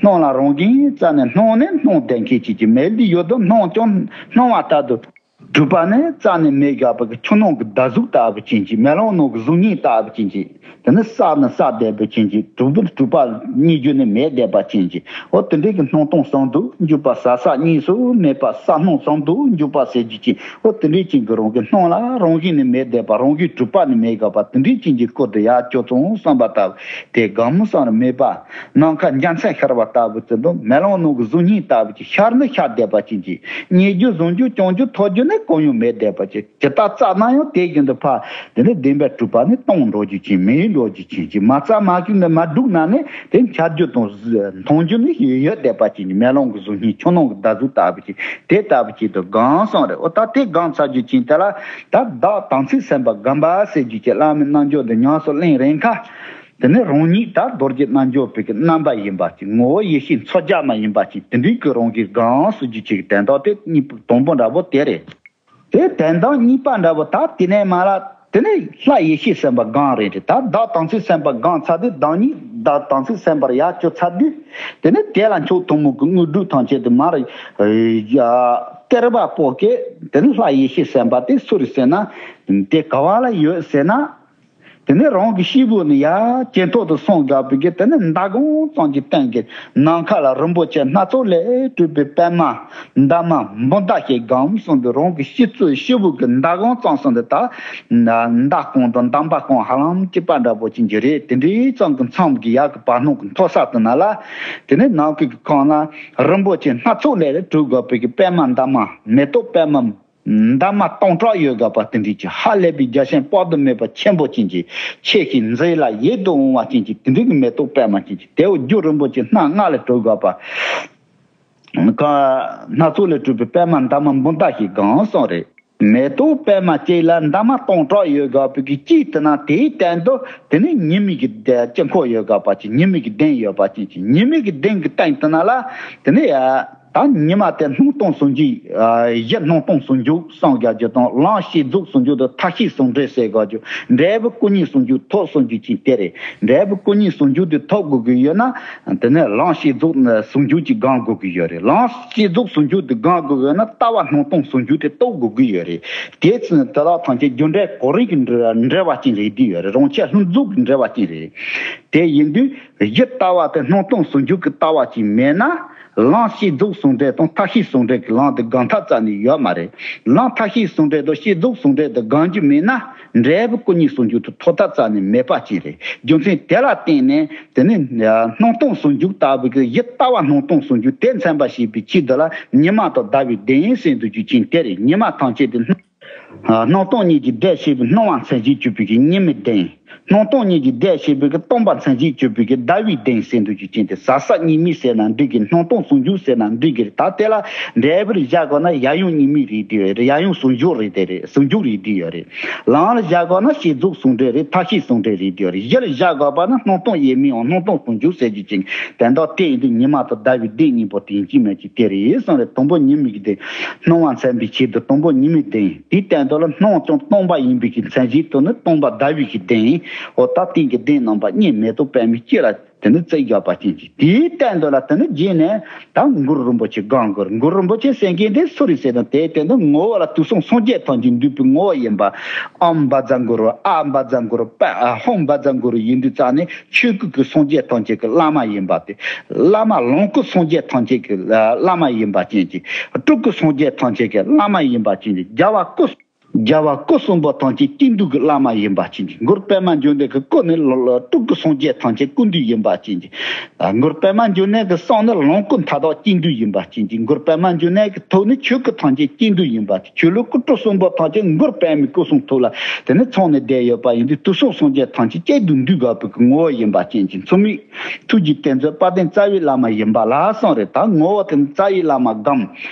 སྣང་ལ་རང་བཞིན་རྩ་ནས་སྣང་ནས་སྣང་ལྡན་མཁན་བྱེད་ཀྱི་མེད་འདི་ཡོད་དོ། སྣང་ཀྱང་སྣང་བ་ལྟར་དུ་གྲུབ་པ་ནི་རྩ་ནས་མེད་དགག་པ་གི་ཆོས་སྣང་གི་བརྡ་གཟུགས་ལྟ་བུ་ཅན་གྱི་མེ་ལོང་ནང་གི་གཟུགས་བརྙན་ལྟ་བུ་ཅན་གྱི། དེ་ནི་བསགས་ནི་བསགས་བསྡད་པ་ཅན་གྱི་གྲུབ་པ་གྲུབ་པ་རྙེད་རྒྱུ་ནི་མེད་བསྡད་པ་ཅན་གྱི། འོ་དེ་འདྲའི་གི་སྣང་སྟོང་གསུམ་དུ་འཇུག་པ་ཟག་ཟག་གཉིས་སུ་མེད་པ་བསགས་སྣང་གསུམ་དུ་འཇུག་པ་ཟེར་རྒྱུ་ཅན། འོ་དེ་འདྲའི་ཅན་གྱི་རང་གི་སྣང་ལ་རང་བཞིན་ནི་མེད་བསྡད་པ་རང་བཞིན་གྲུབ་པ་ནི་མེད་དགག་པ་དེ་འདྲའི་ཅན་གྱི་སྐོར་དུ་ཡར་སྤྱོད་ཙང་བསམ་པ་ལྟ་བུ་དེ་སྒོམ་བསམ་རུ་མེད་པ། ནམ་མཁའ་འཇའ་ཚོན་ཤར་བ་ལྟ་བུ་ཙམ་དུ་མེ་ལོང་ནང་གི་གཟུགས་བརྙན་ལྟ་བུ་ཅིག་ཤར་ནི་ཤར་བསྡད་པ་ཅན་གྱི། རྙེད་རྒྱུ་བཟུང་རྒྱུ་སྐྱོང་རྒྱུ་ཐོབ་རྒྱུ་ནི་གང་ཡང་མེད་བསྡད་པ་ཅན། ཇི་ལྟར་བཙལ་ན་ཡང་དེ་བཞིན་དུ་ཕར། དེ་ནི་བདེན་པར་གྲུབ་པ་ནི་སྟོང་འགྲོ་རྒྱུ་ཅན་མེད་འགྲོ་རྒྱུ་ཅན་གྱི་མ་བཙལ་མ་གྱུར་ནས་མ་བསྒྲུབས་ན་ནི་དེ་འཆར་རྒྱུ་དང་མཐོང་རྒྱུ་ནི་ཡོད་བསྡད་པ་ཅན་གྱི་མེ་ལོང་གི་གཟུགས་བརྙན་ཆུ་ནང་གི་ཟླ་གཟུགས་ལྟ་བུ་ཅན་དེ་ལྟ་བུ་ཅན་དུ་སྒོམ་བསམ་རེད། འོ་ད་དེ་སྒོམ་ཚར་རྒྱུ་ཅན་དེ་ལ་ད་བདག་དམ་ཚིག་སེམས་དཔའ་སྒོམ་པ་ཟེར་རྒྱུ་ཅན་བླ་མའི་རྣལ་འབྱོར་དུ་ཉམས་སུ་ལེན་རན་ཁ། དེ་ནི་རང་ཉིད་ད་རྡོ་རྗེ་རྣལ་འབྱོར་པའི་གི་རྣམ་པ་ཡིན་པ་ཅིག་ངོ་བོ་ཡེ་ཤེས་མཚོ་རྒྱལ་མ་ཡིན་པ་ཅིག་དེ་འདྲའི་གི་རང་གི་སྒོམ་ཟེར་རྒྱུ་ཅིག་གི་དོན་དག་དེ་གཉིས་པ་དང་པོ་འདྲ་པོ་དེ་རེད། དེ་དོན་དག་གཉིས་པ་འདྲ་པོ་ད་དེ་ནས་མ་ལ་དེ་ནས་ལྷ་ཡེ་ཤེས་སེམས་དཔའ་སྒོམ་རེད་དེ། ད་བདག་དམ་ཚིག་སེམས་དཔའ་སྒོམ་ཚར་དུས་བདག་ཉིད་བདག་དམ་ཚིག་སེམས་དཔར་ཡར་གྱུར་ཚར་དུས། དེ་ནས་དེ་ལ་མཆོག་ཐུན་མོང་གི་དངོས་གྲུབ་ཐམས་ཅད་དུ་མར་སྟེར་བ་པོ་གི་དེ་ནས་ལྷ་ཡེ་ཤེས་སེམས་དཔའ་དེ་སུ་རེད་ཟེར་ན། དེ་ག་བ་ལ་ཡོད་ཟེར་ན། དེ་ནས་རང་གི་སྐྱེས་བུ་ནི་ཡར་ཇེ་མཐོ་དུ་སོང་དགོས་པའི་གི་དེ་ནས་མདའ་དགོང་ཙམ་གྱི་སྟེང་གི་ནམ་མཁའ་ལ་རིན་པོ་ཆེ་སྣ་ཚོགས་ལས་གྲུབ་པའི་པདྨ་འདབ་མ་འབུམ་ཕྲག་ཞིག་སྒོམ་གསུངས་ཏེ། རང་གི་སྐྱེས་བུ་སྐྱེས་བུ་གི་མདའ་དགོང་ཙམ་གསུངས་ཏེ་ད་མདའ་དགོང་དང་འདམ་བག་དགོང་ཧ་ལམ་གཅིག་པ་འདྲ་པོ་ཅིག་གི་རེད། དེ་འདྲའི་ཙམ་གྱི་མཚམས་ཀྱི་ཡར་གྱི་བར་སྣང་གི་མཐོ་ས་དེ་ན་ལ་དེ་ནས་ནམ་མཁའི་གི་ཁམས་ན་རིན་པོ་ཆེ་སྣ་ཚོགས་ལས་གྲུབ་དགོས་པའི་གི་པདྨ་འདབ་མ་མེ་ཏོག་པདྨ། འདབ་མ་སྟོང་ཕྲག་ཡོད་དགོས་པ་དེ་འདྲའི་ཅིག་ཧ་ལས་པའི་རྒྱ་ཆེན་དཔག་ཏུ་མེད་པ་ཆེན་པོ་ཅན་གྱི་ཆེ་ཞིང་མཛེས་ལ་ཡིད་དུ་འོང་བ་ཅན་གྱི་དེ་འདྲའི་གི་མེ་ཏོག་པདྨ་ཅན་གྱི་དེའུ་རྒྱུ་རིན་པོ་ཆེ་སྣ་ལྔ་ལས་གྲུབ་དགོས་པ། ག་སྣ་ཚོགས་ལས་གྲུབ་པའི་པདྨ་འདབ་མ་འབུམ་ཕྲག་ཞིག་སྒོམ་གསུངས་རེད། མེ་ཏོག་པདྨ་གཅིག་ལ་འདབ་མ་སྟོང་ཕྲག་ཡོད་དགོས་པའི་གི་གཅིག་དེ་ན་དེའི་སྟེང་དུ་དེ་ནི་ཉི་མའི་གི་དཀྱིལ་འཁོར་ཡོད་དགོས་པ་ཅན། ཉི་མའི་གི་གདན་ཡོད་པ་ཅན་གྱི་ཉི་མའི་གི་གདན་གྱི་སྟེང་དེ་ན་ལ་དེ་ནི་ཡ། ད་ཉི་མ་དེ་སྣང་སྟོང་ཟུང་འཇུག་ཨ་གཞི་སྣང་སྟོང་ཟུང་འཇུག་གསུང་རྒྱག་རྒྱུ་དང་། ལམ་བསྐྱེད་རྫོགས་ཟུང་འཇུག་དང་མཐའ་བསྐྱེད་ཟུང་འབྲེལ་ཟེར་དགོས་རྒྱུ། འབྲས་བུ་སྐུ་གཉིས་ཟུང་འཇུག་ཐོབ་ཟུང་འཇུག་ཅན་དེ་རེད། འབྲས་བུ་སྐུ་གཉིས་ཟུང་འཇུག་དེ་ཐོབ་དགོས་ཀྱི་ཡོད་ན། དེ་ནས་ལམ་བསྐྱེད་རྫོགས་ཟུང་འཇུག་ཅིག་སྒོམ་དགོས་ཀྱི་ཡོད་རེད། ལམ་བསྐྱེད་རྫོགས་ཟུང་འཇུག་དེ་སྒོམ་དགོས་ཀྱི་ཡོད་ན་ལྟ་བ་སྣང་སྟོང་ཟུང་འཇུག་དེ་རྟོགས་དགོས་ཀྱི་ཡོད་རེད། དེ་ཚོ་དེ་དག་ཐམས་ཅད་རྒྱུ་འབྲས་གོ་རིམ་གྱི་འབྲེལ་བ་ཅན་རེད་བསྡད་ཡོད་རེད། རང་ཆས་ལྷུན་རྫོགས་ཀྱི་འབྲེལ་བ་ཅན་རེད། དེ་ཡིན་དུས་གཞི་ལྟ་བ་དེ་སྣང་སྟོང་ཟུང་འཇུག་གི་ལྟ་བ་ཅིག་མེད་ན། ལམ་བསྐྱེད་རྫོགས་ཟུང་འབྲེལ་དང་མཐའ་བསྐྱེད་ཟུང་འབྲེལ་གྱི་ལམ་དེ་སྒོམ་ཐབས་རྩ་ནས་ཡོད་མ་རེད། ལམ་མཐའ་བསྐྱེད་ཟུང་འབྲེལ་དང་བསྐྱེད་རྫོགས་ཟུང་འབྲེལ་དེ་སྒོམ་རྒྱུ་མེད་ན། འབྲས་བུ་སྐུ་གཉིས་ཟུང་འཇུག་དེ་ཐོབ་ཐབས་རྩ་ནས་མེད་པ་ཅིག་རེད། རྒྱུ་མཚན་དེ་ལ་བརྟེན་ནས་དེ་ནི་སྣང་སྟོང་ཟུང་འཇུག་ལྟ་བུ་གི་གཞི་ལྟ་བ་སྣང་སྟོང་ཟུང་འཇུག་དེ་མཚོན་པར་བྱེད་པའི་ཆེད་དུ་ལ་ཉི་མ་དང་ཟླ་བའི་གདན་ཟེར་འདུག་རྒྱུ་ཅན་དེ་རེད། ཉི་མ་ཐམས་ཅད་དེ་སྣང་སྟོང་གཉིས་ཀྱི་སྡེ་བྱེད་པའི་སྣང་བ་མཚན་གཞི་གྱུར་པའི་གི་ཉི་མའི་གདན། སྣང་སྟོང་གཉིས་ཀྱི་སྡེ་བྱེད་པའི་གི་སྟོང་པ་མཚན་གཞི་གྱུར་པའི་གི་ཟླ་བའི་གདན་ཟེར་འདུག་རྒྱུ་ཅན་དེ། ཟག་ཟག་གཉིས་མེད་ཟེར་ན་འགྲིག་གི། སྣང་སྟོང་ཟུང་འཇུག་ཟེར་ན་འགྲིག་གི་རེད། ད་དེ་ལ་འབྲས་བུར་བཞག་དགོས་ན་གཞལ་ཡས་གཉིས་མེད་རེད་བསྡད་ཡོད་རེད། གཞལ་ཡས་ཟུང་འཇུག་རེད་བསྡད་རེད། ཟུང་འཇུག་རེད་བསྡད་ཡོད་རེད། ལམ་ལ་བཞག་དགོས་ན་བསྐྱེད་རྫོགས་ཟུང་འབྲེལ་རེད། མཐའ་བསྐྱེད་ཟུང་འབྲེལ་རེད་བསྡད་ཡོད་རེད། གཞི་ལ་བཞག་དགོས་པ་ན་སྣང་སྟོང་ཡས་མས་འམ་སྣང་སྟོང་ཟུང་འཇུག་ཟེར་རྒྱུ་ཅན་དོན་དག་དེ་ཡིན་དུས་ཉི་མ་དང་ཟླ་བའི་གདན་གཉིས་པོ་དེ་ཡིན་གཅིག་མིན་གཅིག་དེ་རེད་གསུངས་རེད། དང་པོ་ཉི་མའི་གི་གདན། སྣང་བ་མཚོན་པའི་ཆེད་དུ་དང་པོ་ཉི་མའི་གདན། དེའི་སྟེང་དུ་ལ་སྣང་ཀྱང་སྟོང་པ་ཡིན་པའི་གི་མཚན་གཞི་དུ་ནི་སྟོང་པ་ཟླ་བའི་གི་གདན། འོ་ད་སྟེང་གི་གདན་རྣམ་པ་གཉིས་མེ་ཏོག་པདྨའི་དཀྱིལ་ལ་དེ་ནི་བརྩེགས་བཞག་པ་ཅན་གྱི། དེའི་སྟེང་དུ་ལ་དེ་ནི་རྗེས་ནས་ད་གུ་རུ་རིན་པོ་ཆེ་སྒོམ་དགོས་རེད། གུ་རུ་རིན་པོ་ཆེ་ཟེར་མཁན་དེ་སུ་རེད་ཟེར་ན། དེའི་སྟེང་དུ་ངོ་བོ་ལ་དུས་གསུམ་སངས་རྒྱས་ཐམས་ཅད་འདུས་པའི་ངོ་བོ་ཡིན་པ། ཨོཾ་བཛྲ་གུ་རུ། ཨཱཿ་བཛྲ་གུ་རུ། པ་ཧཱུྃ་བཛྲ་གུ་རུ་ཡིན་དུས་རྩ་ནས་ཆོས་སྐུ་གི་སངས་རྒྱས་ཐམས་ཅད་ཀྱི་བླ་མ་ཡིན་པ་དེ། བླ་མ་ལོངས་སྐུ་སངས་རྒྱས་ཐམས་ཅད་ཀྱི་བླ་མ་ཡིན་པ་ཅན་གྱི། སྤྲུལ་སྐུ་སངས་རྒྱས་ཐམས་ཅད་ཀྱི་བླ་མ་ཡིན་པ་ཅན་གྱི། རྒྱལ་བ་སྐུ། རྒྱལ་བ་སྐུ་གསུམ་པོ་ཐམས་ཅད་སྐྱེ་འདུས་ཀྱི་བླ་མ་ཡིན་པ་ཅན་གྱི། གུ་རུ་པདྨ་འབྱུང་གནས་ཀྱི་སྐུ་ནི་ལོ་ལོ་སྤྲུལ་སྐུ་སངས་རྒྱས་ཐམས་ཅད་སྐུ་འདུས་ཡིན་པ་ཅན་གྱི། གུ་རུ་པདྨ་འབྱུང་གནས་ཀྱི་གསུང་ནི་ལོངས་སྐུ་མཐའ་དག་སྐྱེ་འདུས་ཡིན་པ་ཅན་གྱི། གུ་རུ་པདྨ་འབྱུང་གནས་ཀྱི་ཐུགས་ནི་ཆོས་སྐུ་ཐམས་ཅད་སྐྱེ་འདུས་ཡིན་པ་ཅན། ཆོས་ལུགས་སྐུ་སྤྲུལ་གསུམ་པོ་ཐམས་ཅད་གུ་རུ་པདྨའི་སྐུ་གསུང་ཐུགས་ལ་དེ་ནི་ཚང་ནས་བསྡད་ཡོད་པ་ཡིན་དུས་དུས་གསུམ་སངས་རྒྱས་ཐམས་ཅད་སྐྱེ་འདུས་འདུས་དགོས་པའི་ངོ་བོ་ཡིན་པ་ཅན་གྱི། མཚུངས་མེད་ཐུགས་ཀྱི་གཏེར་མཛོད་དཔལ་ལྡན་རྩ་བའི་བླ་མ་ཡིན་པ་ལ་གསུངས་རེད། ད་ངོ་བོ་དེ་ནི་རྩ་བའི་བླ་མ་སྒོམ།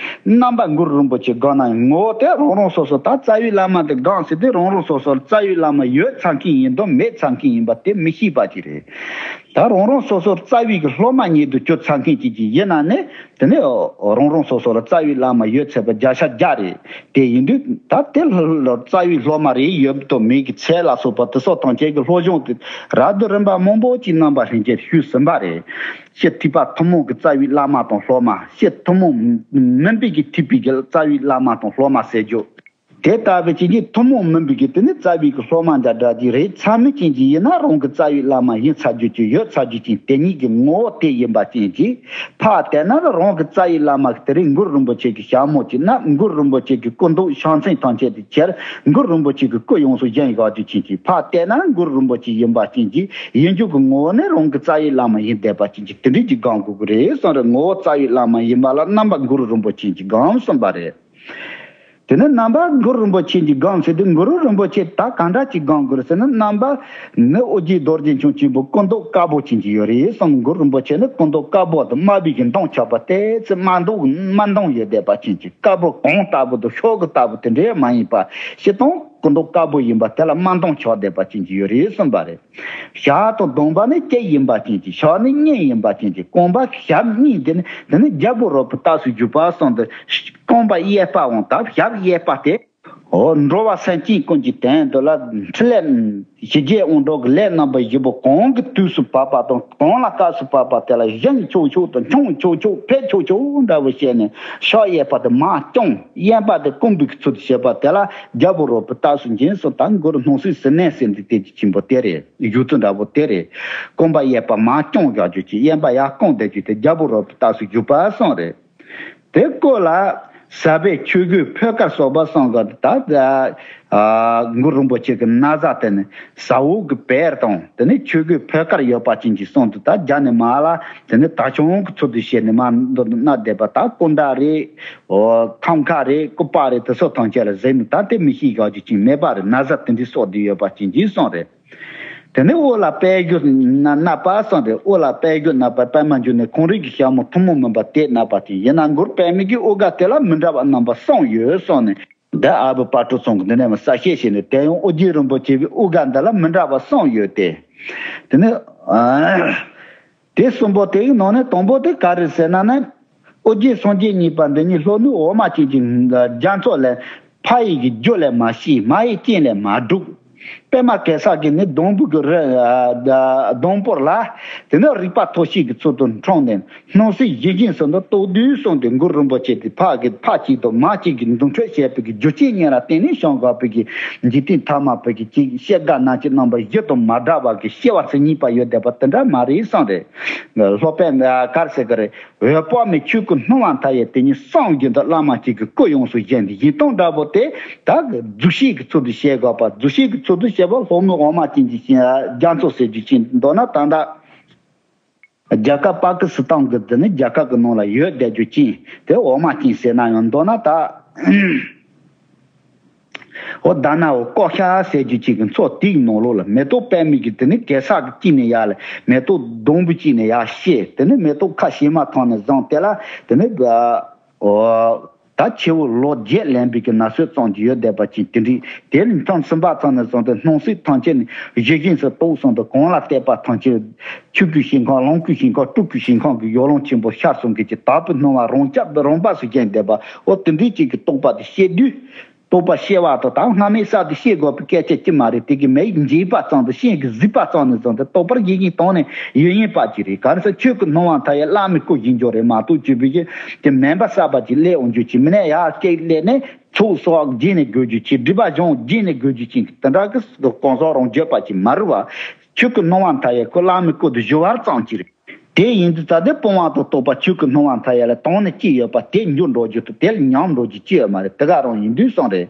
རྣམ་པ་གུ་རུ་རིན་པོ་ཆེ་སྒོམ་ན་ཡང་ངོ་བོ་དེ་རང་རང་སོ་སོ་ད་རྩ་བའི་ བླ་མ་དེ་སྒང་ཟེར་དུས་རང་རང་སོ་སོར་རྩ་བའི་བླ་མ་ཡོད་ཚར་མཁན་ཡིན་དང་མེད་ཚར་མཁན་ཡིན་པ་དེ་མི་ཤེས་པ་ཅིག་རེད། ད་རང་རང་སོ་སོར་རྩ་བའི་གི་སློབ་མ་ཉིད་དུ་གྱུར་ཚར་མཁན་ཅིག་ཅིག་ཡིན་ན་ནི་དེ་ནི་རང་རང་སོ་སོར་རྩ་བའི་བླ་མ་ཡོད་ཚར་བ་བརྒྱ་ཆ་བརྒྱ་རེད། དེ་ཡིན་དུས་ད་དེ་རྩ་བའི་སློབ་མ་རེད་ཡོད་དང་མེད་ཀྱི་ཚད་ལ་སོགས་པ་དེ་སོགས་ཐམས་ཅད་ཀྱི་སློབ་སྦྱོང་དེ་རབ་ཏུ་རིམ་པ་མང་པོ་ཅིག་རྣམ་པ་ལྷན་རྒྱས་ཞུས་ཟིན་པ་རེད། སྤྱིར་ཐེག་པ་ཐུན་མོང་གི་རྩ་བའི་བླ་མ་དང་སློབ་མ། སྤྱིར་ཐུན་མོང་མིན་པའི་གི་ཐེག་པའི་གི་རྩ་བའི་བླ་མ་དང་སློབ་མ་ཟེར་རྒྱུ། དེ་ལྟ་བུའི་རྐྱེན་གྱིས་ཐུན་མོང་མིན་པའི་གི་དེ་ནི་རྩ་བའི་གི་སློབ་མ་འདྲ་འདྲ་ཅིག་རེད་ཚར་མི་ཅན་ཅིག་ཡིན་ན་རང་གི་རྩ་བའི་བླ་མ་ཡིན་ཚར་རྒྱུ་ཅིག་ཡོད་ཚར་རྒྱུ་ཅིག་དེ་ཉིད་ཀྱི་ངོ་བོ་དེ་ཡིན་པ་ཅན་གྱིས། ཕར་བལྟས་ན་རང་གི་རྩ་བའི་བླ་མ་གི་དེ་རིང་གུ་རུ་རིན་པོ་ཆེ་གི་ཞྭ་མོ་ཅིག་ན་གུ་རུ་རིན་པོ་ཆེ་གི་སྐུ་མདོག་ཕྱག་མཚན་ཐམས་ཅད་དེ་ཁྱེར་གུ་རུ་རིན་པོ་ཆེ་གི་སྐུ་ཡོངས་སུ་བཞེངས་ཡོད་རྒྱུ་ཅན་གྱིས། ཕར་བལྟས་ན་གུ་རུ་རིན་པོ་ཆེ་ཡིན་པ་ཅན་གྱིས་ཡིན་རྒྱུ་གི་ངོ་བོ་ནི་རང་གི་རྩ་བའི་བླ་མ་ཡིན་བསྡད་པ་ཅན་གྱིས་དེ་འདྲའི་ཅིག་སྒོམ་དགོས་ཀྱི་རེད་གསུངས་རེད། ངོ་བོ་རྩ་བའི་བླ་མ་ཡིན་པ་ལ་རྣམ་པ་གུ་རུ་རིན་པོ་ཆེ་གྱིས་སྒོམ་གསུངས་པ་རེད། དེ་ནས་རྣམ་པ་གུ་རུ་རིན་པོ་ཆེ་གྱིས་སྒོམ་ཟེར་དུས་གུ་རུ་རིན་པོ་ཆེ་ད་གང་འདྲ་ཅིག་སྒོམ་དགོས་རེད་ཟེར་ན། རྣམ་པ་ནི་ཨོ་རྒྱན་རྡོ་རྗེ་འཆང་ཆེན་པོ་སྐུ་མདོག་དཀར་པོ་ཅན་གྱི་ཡོད་རེད་གསུངས། གུ་རུ་རིན་པོ་ཆེ་ནི་སྐུ་མདོག་དཀར་པོ་དང་དམར་པོའི་གི་མདངས་ཆགས་པ་དེ་ཚེ་དམར་མདོག་དམར་མདངས་ཡོད་བསྡད་པ་ཅན་གྱི་དཀར་པོ་གོང་ལྟ་བུ་དང་ཤོག་གུ་ལྟ་བུ་དེ་འདྲའི་མ་ཡིན་པ་ཞིག་དང་། སྐུ་མདོག་དཀར་པོ་ཡིན་པ་དེ་ལ་དམར་མདངས་ཆགས་བསྡད་པ་ཅན་གྱི་ཡོད་རེད་གསུངས་པ་རེད། ཞྭ་དང་གདོང་པ་ནི་སྐྱེས་ཡིན་པ་ཅན་གྱི་ཞྭ་ནི་གཉེན་ཡིན་པ་ཅན་གྱི་རྐང་པ་ཞབས་གཉིས་དེ་ནི་དེ་ནི་རྒྱལ་པོ་རོལ་པའི་རྟགས་སུ་གྱུར་པ་གསུངས་ཏེ། རྐང་པ་གཡས་པ་འོང་སྟབས་ཞབས་གཡས་པ་སྟེ། འོ་འགྲོ་བ་སེམས་ཅན་ཀུན་གྱི་དོན་དུ་ལ་འཕྲིན་ལས་ཞི་རྒྱས་དབང་དྲག་གི་ལས་རྣམ་པ་བཞི་པོ་གང་གི་དུས་སུ་བབས་པ་དང་གང་ལ་སྐབས་སུ་བབས་པ་དེ་ལ་བཞེངས་ཆོག་ཆོག་དང་མཆོང་ཆོག་ཆོག་ཕེབས་ཆོག་ཆོག་འདྲ་བོ་བྱས་ནས་ཞབས་གཡས་པ་དེ་མར་བརྐྱངས། གཡོན་པ་དེ་བསྐུམ་པའི་ཚུལ་དུ་བྱས་པ་དེ་ལ་རྒྱལ་པོ་རོལ་པའི་རྟགས་སུ་འགྱིང་སོང་། ད་གུ་རུ་སྣང་སྲིད་ཟིལ་གནོན་ཟེར་འདི་དེ་ཆེན་པོ་དེ་རེད། བཞུགས་ཚུལ་འདྲ་པོ་དེ་རེད། བསྐུམ་པ་གཡས་པ་མར་བརྐྱངས་བཞག་རྒྱུ་ཅིག་གཡོན་པ་ཡར་བསྐུམ་བསྡད་རྒྱུ་དེ་རྒྱལ་པོ་རོལ་པའི་རྟགས་སུ་གྱུར་པ་གསུངས་རེད། དེ་སྐོར་ལ་ཟབ་པའི་ཆོས་གོས་ཕོ་དཀར་སོགས་པ་གསུངས་ག་ད་ད་གུ་རུ་རིན་པོ་ཆེ་གི་ན་བཟའ་དེ་ནི་ཟ་འོག་གི་བེར་དང་དེ་ནི་ཆོས་གོས་ཕོ་དཀར་ཡོད་པ་ཅན་གྱི་གསུངས་འདུག་ད་རྒྱ་ནས་མར་ལ་དེ་ནི་དར་ཆུང་གི་ཚུལ་དུ་བྱས་ནས་མར་མདོར་མནབས་བསྡད་པ། ད་སྐུ་འདྲ་རེད། འོ་ཐང་ཁ་རེད། སྐུ་པར་རེད། དེ་ཚོ་ཐམས་ཅད་ལ་གཟིགས་ནས་ད་དེ་མི་ཤེས་བཞག་རྒྱུ་ཅིག་མེད་པ་རེད། ན་བཟའ་དེ་འདྲའི་སོགས་འདི་ཡོད་པ་ཅན་གྱི་གསུངས་རེད། དེ་ནས་དབུ་ལ་པད་གཞུ་མནབས་པ་གསུངས་རེད། དབུ་ལ་པད་གཞུ་མནབས་པ་པད་མ་འབྱུང་གནས་གངས་རི་གི་ཞྭ་མོ་ཐུན་མོང་མིན་པ་དེ་མནབས་པ་ཅན་ཡིན་ན་གུ་རུ་པདྨའི་གི་དབུ་སྐར་དེ་ལ་མི་འདྲ་བ་རྣམ་པ་གསུམ་ཡོད་གསུངས་ནས། འདི་ཨ་བུ་དཔལ་སྤྲུལ་ཚང་གིས་འདི་ནས་མར་གསལ་བཤད་བྱས་ནས། དེ་ཡང་ཨོ་རྒྱན་རིན་པོ་ཆེ་གི་དབུ་སྐར་འདི་ལ་མི་འདྲ་བ་གསུམ་ཡོད་དེ། དེ་ནི་ཨ། དེ་གསུམ་པོ་དེའི་ནང་ནས་དང་པོ་དེ་ག་རེ་ཟེར་ན་ནི། ཨོ་རྒྱན་སངས་རྒྱས་གཉིས་པ་འདི་ཉིད་ལྷོ་ནུབ་འོག་མ་ཅན་གྱི་རྒྱ་མཚོ་ལས། ཕ་ཡི་གི་རྒྱུ་ལས་མ་སྐྱེས། མ་ཡི་རྐྱེན་ལས་མ་གྲུབ། པདྨ་གེ་སར་གྱིས་ནི་སྡོང་བུ་གི་རི། སྡོང་པོ་ལ་དེ་ནི་རིག་པ་མཐོ་ཤོས་ཀྱི་ཚུལ་དུ་འཁྲུངས་ནས། སྣང་སྲིད་ཞི་ཞིང་གསུམ་དུ་རྟོགས་དུས་གསུངས་ཏེ། གུ་རུ་རིན་པོ་ཆེ་དེ་ཕ་གི་ཕ་གཅིག་དང་མ་གཅིག་གི་འདུ་འཕྲོད་བྱས་པའི་གི་རྒྱུ་རྐྱེན་གཉིས་ལ་བརྟེན་ནས་བྱུང་དགོས་པའི་གི་འཇིག་རྟེན་ཐ་མལ་པའི་གི་ཅིག་སྐྱེ་རྒ་ན་འཆི་རྣམ་པ་བཞི་དང་མ་འདྲ་བ་གི་སྐྱེ་བ་ཚེ་གཉིས་པ་ཡོད་བསྡད་པ་དེ་འདྲ་མ་རེད་གསུངས་རེད། སློབ་དཔོན་ག་རེ་ཟེར་གི་རེད། འོད་དཔག་མེད་ཆོས་སྐུ་སྣང་བ་མཐའ་ཡས་དེ་ཉིད་གསུང་རྒྱུན་དུ་བླ་མ་གཅིག་གི་སྐུ་ཡོངས་སུ་བཞེངས་ཏེ་བཞེངས་སྟངས་འདྲ་པོ་དེ་ད་གི་རྫུ་བཤད་ཀྱི་ཚུལ་དུ་བཤད་དགོས་པ། རྫུ་བཤད་ཀྱི་ཚུལ་དུ་བཤད་པ་ལྷོ་མོན་འོག་མ་ཅན་གྱི་རྒྱ་མཚོ་ཟེར་རྒྱུ་ཅན། མདོར་ན་ད་ལྟ་རྒྱ་གར་པ་ཀི་སི་ཐན་གྱི་དེ་ནི་རྒྱལ་ཁབ་ཀྱི་ནང་ལ་ཡོད་བསྡད་རྒྱུ་ཅན་དེ་འོག་མ་ཅན་ཟེར་ན་ཡང་མདོར་ན་ད། འོ་ད་ནི་འོ་ཀོ་ཤ་ཟེར་རྒྱུ་ཅིག་གི་མཚོ་དེའི་ནང་ལོགས་ལ་མེ་ཏོག་པདྨའི་གི་དེ་ནི་གེ་སར་གྱི་དཀྱིལ་ནས་ཡར་ལ་མེ་ཏོག་སྡོང་བུ་གཅིག་ནས་ཡར་སྐྱེས། དེ་ནི་མེ་ཏོག་ཁ་ཕྱེ་མ་ཐག་ནས་བཟུང་དེ་ལ་དེ་ནི་འོ་ད་ཆེ་བོ་ལོ་བརྒྱད་ལོན་པའི་གི་ན་ཚོད་ཙམ་གྱི་ཡོད་བསྡད་པ་ཅིག་དེ་འདྲའི་དེ་ནི་ཐེངས་གསུམ་པ་ཙམ་ནས་བཟུང་སྟེ་སྣང་སྲིད་ཐམས་ཅད་ནི་ཞི་ཞིང་སུ་རྟོགས་གསུངས་ཏེ། གང་ལ་བལྟས་པ་ཐམས་ཅད་ཆོས་སྐུའི་ཞིང་ཁམས་ལོངས་སྐུའི་ཞིང་ཁམས་སྤྲུལ་སྐུའི་ཞིང་ཁམས་ཀྱི་ཡོ་ལང་ཆེན་པོ་ཤར་གསུམ་གྱི་ཀྱི་དག་པའི་སྣང་བ་རང་རྐྱ་རང་འབབ་སུ་བཞེངས་བསྡད་པ། འོ་དེ་འདྲའི་ཅིག་གི་རྟོགས་པ་དེ་སྐྱེས་དུས། རྟོགས་པ་སྐྱེ་བ་དང་ད་སྔ་མའི་ས་དེ་ཤེས་དགོས་པའི་སྐད་ཆ་ཅི་མ་རེད། དེ་གི་མིག་འབྱེད་པ་ཙམ་དུ་ཤེས་ཀྱི་གཟིགས་པ་ཙམ་ནས་བཟུང་སྟེ་རྟོགས་པར་ཡེ་ཤེས་དང་ནས་ཡེ་ཡིན་པ་ཅིག་རེད། ག་རེ་ཟེར་ཆོས་སྐུ་སྣང་བ་མཐའ་ཡས་བླ་མའི་སྐུ་ཡིན་རྒྱུ་རེད་མ་གཏོགས་བཅོས་པའི་གི་དེ་མེད་པ་གསར་པ་ཅིག་སླེབས་འོང་རྒྱུ་ཅིག་མིན་ན་ཡར་སྐྱེས་སླེབས་ནས་ཚོགས་གསོག་རྗེས་ནས་དགོས་རྒྱུ་ཅིག་སྒྲིབ་པ་སྦྱོང་རྗེས་ནས་དགོས་རྒྱུ་ཅིག་དེ་འདྲ་གི་གང་ཟག་རང་བརྗོད་པ་ཅིག་མ་རེད་བ། ཆོས་སྐུ་སྣང་བ་མཐའ་ཡས་སྐུ་བླ་མའི་སྐུ་དུ་ཞུ་བར་ཙམ་ཅིག་རེད། དེ་ཡིན་དུས་ད་ལྟའི་སྤོང་བ་དང་རྟོགས་པ་ཆོས་སྐུ་སྣང་བ་མཐའ་ཡས་ལ་དོན་ནི་ཅི་ཡོད་པ་དེ་འགྱུར་འགྲོ་རྒྱུ་དང་དེ་ལ་ཉམས་འགྲོ་རྒྱུ་ཅི་ཡོད་མ་རེད། དེ་ག་རང་ཡིན་དུས་གསུངས་རེད།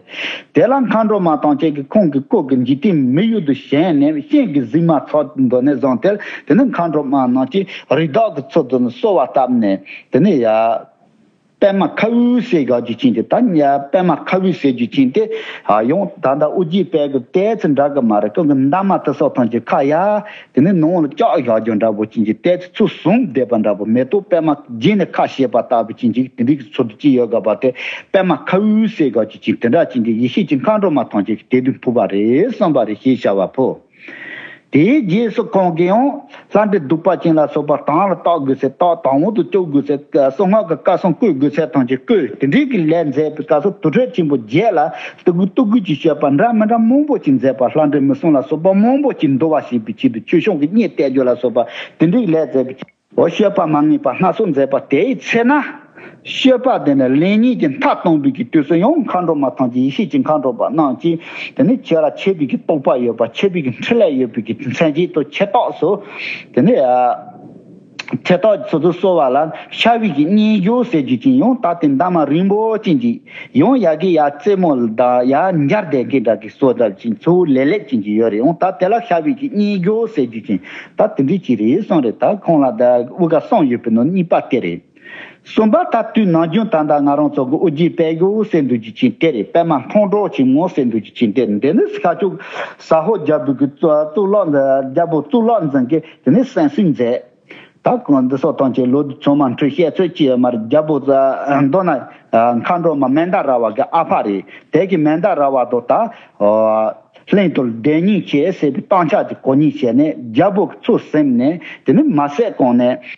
དེ་ལ་མཁའ་འགྲོ་མ་དང་བཅས་ཀྱི་ཁོང་གི་སྐུ་གི་འཇིག་རྟེན་མི་ཡུལ་དུ་བཞེངས་ནས་ཤིན་ཏུ་གཟིགས་མ་ཚར་འདོད་ནས་བཟུང་སྟེ། དེ་ནི་མཁའ་འགྲོ་མ་རྣམས་ཀྱིས་རི་དྭགས་ཀྱི་ཚུལ་དུ་ནི་གསོལ་བ་བཏབ་ནས་དེ་ནི་ཡ། པད་མ་ཁ་བུ་ཟེར་ག་རྒྱུ་ཅན་དེ་ད་ཉ་པད་མ་ཁ་བུ་ཟེར་རྒྱུ་ཅན་དེ་ཡང་ད་ལྟ་ཨོ་རྒྱན་དཔལ་གྱི་ཏོག་ཙམ་འདྲ་གི་མ་རེད། ཁོང་གི་འདབ་མ་དེ་སོགས་ཐམས་ཅད་ཁ་ཡ། དེ་ནས་ནང་ལ་ལྕགས་བཞག་རྒྱུ་འདྲ་པོ་ཅན་གྱི་ཏོག་ཙམ་ཚུར་ཟུམ་བསྡད་པ་འདྲ་པོ། མེ་ཏོག་པད་མ་བརྒྱན་ནས་ཁ་བྱེ་བ་ལྟ་བུ་ཅན་གྱི་དེ་འདྲའི་གི་ཚུལ་དུ་ཅི་ཡོད་ག་པ་དེ་པད་མ་ཁ་བུ་ཟེར་ག་རྒྱུ་ཅན་དེ་འདྲ་ཅན་གྱི་ཡེ་ཤེས་ཀྱི་མཁའ་འགྲོ་མ་ཐམས་ཅད་ཀྱི་དེ་དུས་ཕུལ་བ་རེད་གསུངས་པ་རེད། ཞེས་བྱ་བ་ཕུལ། དེའི་རྗེས་སུ་ཁོང་གིས་ཡང་ལྷ་འདྲེ་གདུག་པ་ཅན་ལ་སོགས་པ་དང་ལ་བཏགས་དགོས་ཟེར། བཏགས་དང་པོ་དུ་སྐྱོབ་དགོས་ཟེར། གསང་སྔགས་ཀྱི་བཀའ་གསུང་བཀོད་དགོས་ཟེར་ཐམས་ཅད་བཀོད། དེ་འདྲའི་གི་ལས་མཛད་པའི་སྐབས་སུ་དུར་ཁྲོད་ཆེན་པོ་བརྒྱད་ལ་ལྟོ་གོས་ལྟོ་གོས་ཀྱི་སྤྱོད་པ་འདྲ་མི་འདྲ་མང་པོ་ཅིག་མཛད་པ། ལྷ་འདྲེ་མི་གསུམ་ལ་སོགས་པ་མང་པོ་ཅིག་འདུལ་བ་བྱེད་པའི་ཆེད་དུ་ཆོས་སྐྱོང་གི་གཉེན་གཏད་རྒྱུ་ལ་སོགས་པ་དེ་འདྲའི་ལས་མཛད་པའི་ཆེད། འོ་སྤྱོད་པ་མ་ངེས་པ་སྣ་ཚོགས་མཛད་པ་དེའི་ཚེ་ན། སྤྱོད་པ་དེ་ནི་ལེགས་ཉེས་ཀྱི་མཐའ་སྟོན་པའི་གི་དུས་སུ་ཡང་མཁའ་འགྲོ་མ་ཐམས་ཅད་ཡེ་ཤེས་ཀྱི་མཁའ་འགྲོ་པ་རྣམས་ཀྱིས་དེ་ནི་ཁྱེད་ལ་ཁྱད་པའི་གི་རྟོགས་པ་ཡོད་པ། ཁྱད་པའི་གི་འཕྲིན་ལས་ཡོད་པའི་གི་མཚན་བརྗོད་དང་ཆེ་རྟགས་སུ། དེ་ནི་ཨ་ཆེ་རྟགས་སུ་དུ་གསོལ་བ་ལ་ཤ་བའི་གི་སྙན་བརྒྱུད་ཟེར་རྒྱུ་ཅན་ཡང་ད་དེ་འདབ་མ་རིང་པོ་ཅན་གྱི་ཡང་ཡ་གི་ཡ་རྩེ་མོ་དང་ཡ་འབྱར་བསྡད་མཁན་འདྲ་གི་གསོལ་འདེབས་ཅན་ཚུལ་ལེ་ལེ་ཅན་གྱི་ཡོད་རེད། ཡང་ད་དེ་ལ་ཤ་བའི་གི་སྙན་བརྒྱུད་ཟེར་རྒྱུ་ཅན། ད་དེ་འདྲའི་ཅིག་རེད་གསུངས་རེད། ད་ཁོང་ལ་ད་དབུ་སྐར་གསུམ་ཡོད་པའི་ནང་གཉིས་པ་དེ་རེད། གསུམ་པ་ད་དུས་ནམ་རྒྱུན་ད་ལྟ་ང་རང་ཚོ་གི་ཨོ་རྒྱན་དཔལ་གྱུར་ཟེར་འདུག་རྒྱུ་ཅན་དེ་རེད། པད་མ་མཐོང་གྲོལ་ཆེན་མོ་ཟེར་འདུག་རྒྱུ་ཅན་དེ་འདི་ནི་ཁ་ཆུ་ཟ་ཧོ་རྒྱལ་པོ་གི་གཙུག་ལག་འཛིན། རྒྱལ་པོ་གཙུག་ལག་འཛིན་གི་དེ་ནི་གསན་གཟིགས་མཛད། ད་གང་འདི་སོགས་ཐམས་ཅད་ལོ་ཚང་མ་འཁྲུལ་བཤད་ཚོད་ཅི་ཡོད་མ་རེད། རྒྱལ་པོ་མདོར་ན་མཁའ་འགྲོ་མ་མནྡ་ར་བ་གི་ཨ་ཕ་རེད། དེ་གི་མནྡ་ར་བ་དང་ད་གླིང་དུ་སྡེ་གཉིས་བྱས་ཟེར་བའི་སྟངས་ཆ་གི་གོ་གཉིས་བྱས་ནས་རྒྱལ་པོ་གི་ཚུར་ཟིན་ནས་དེ་ནི་མ་བསད་གོང་ནས།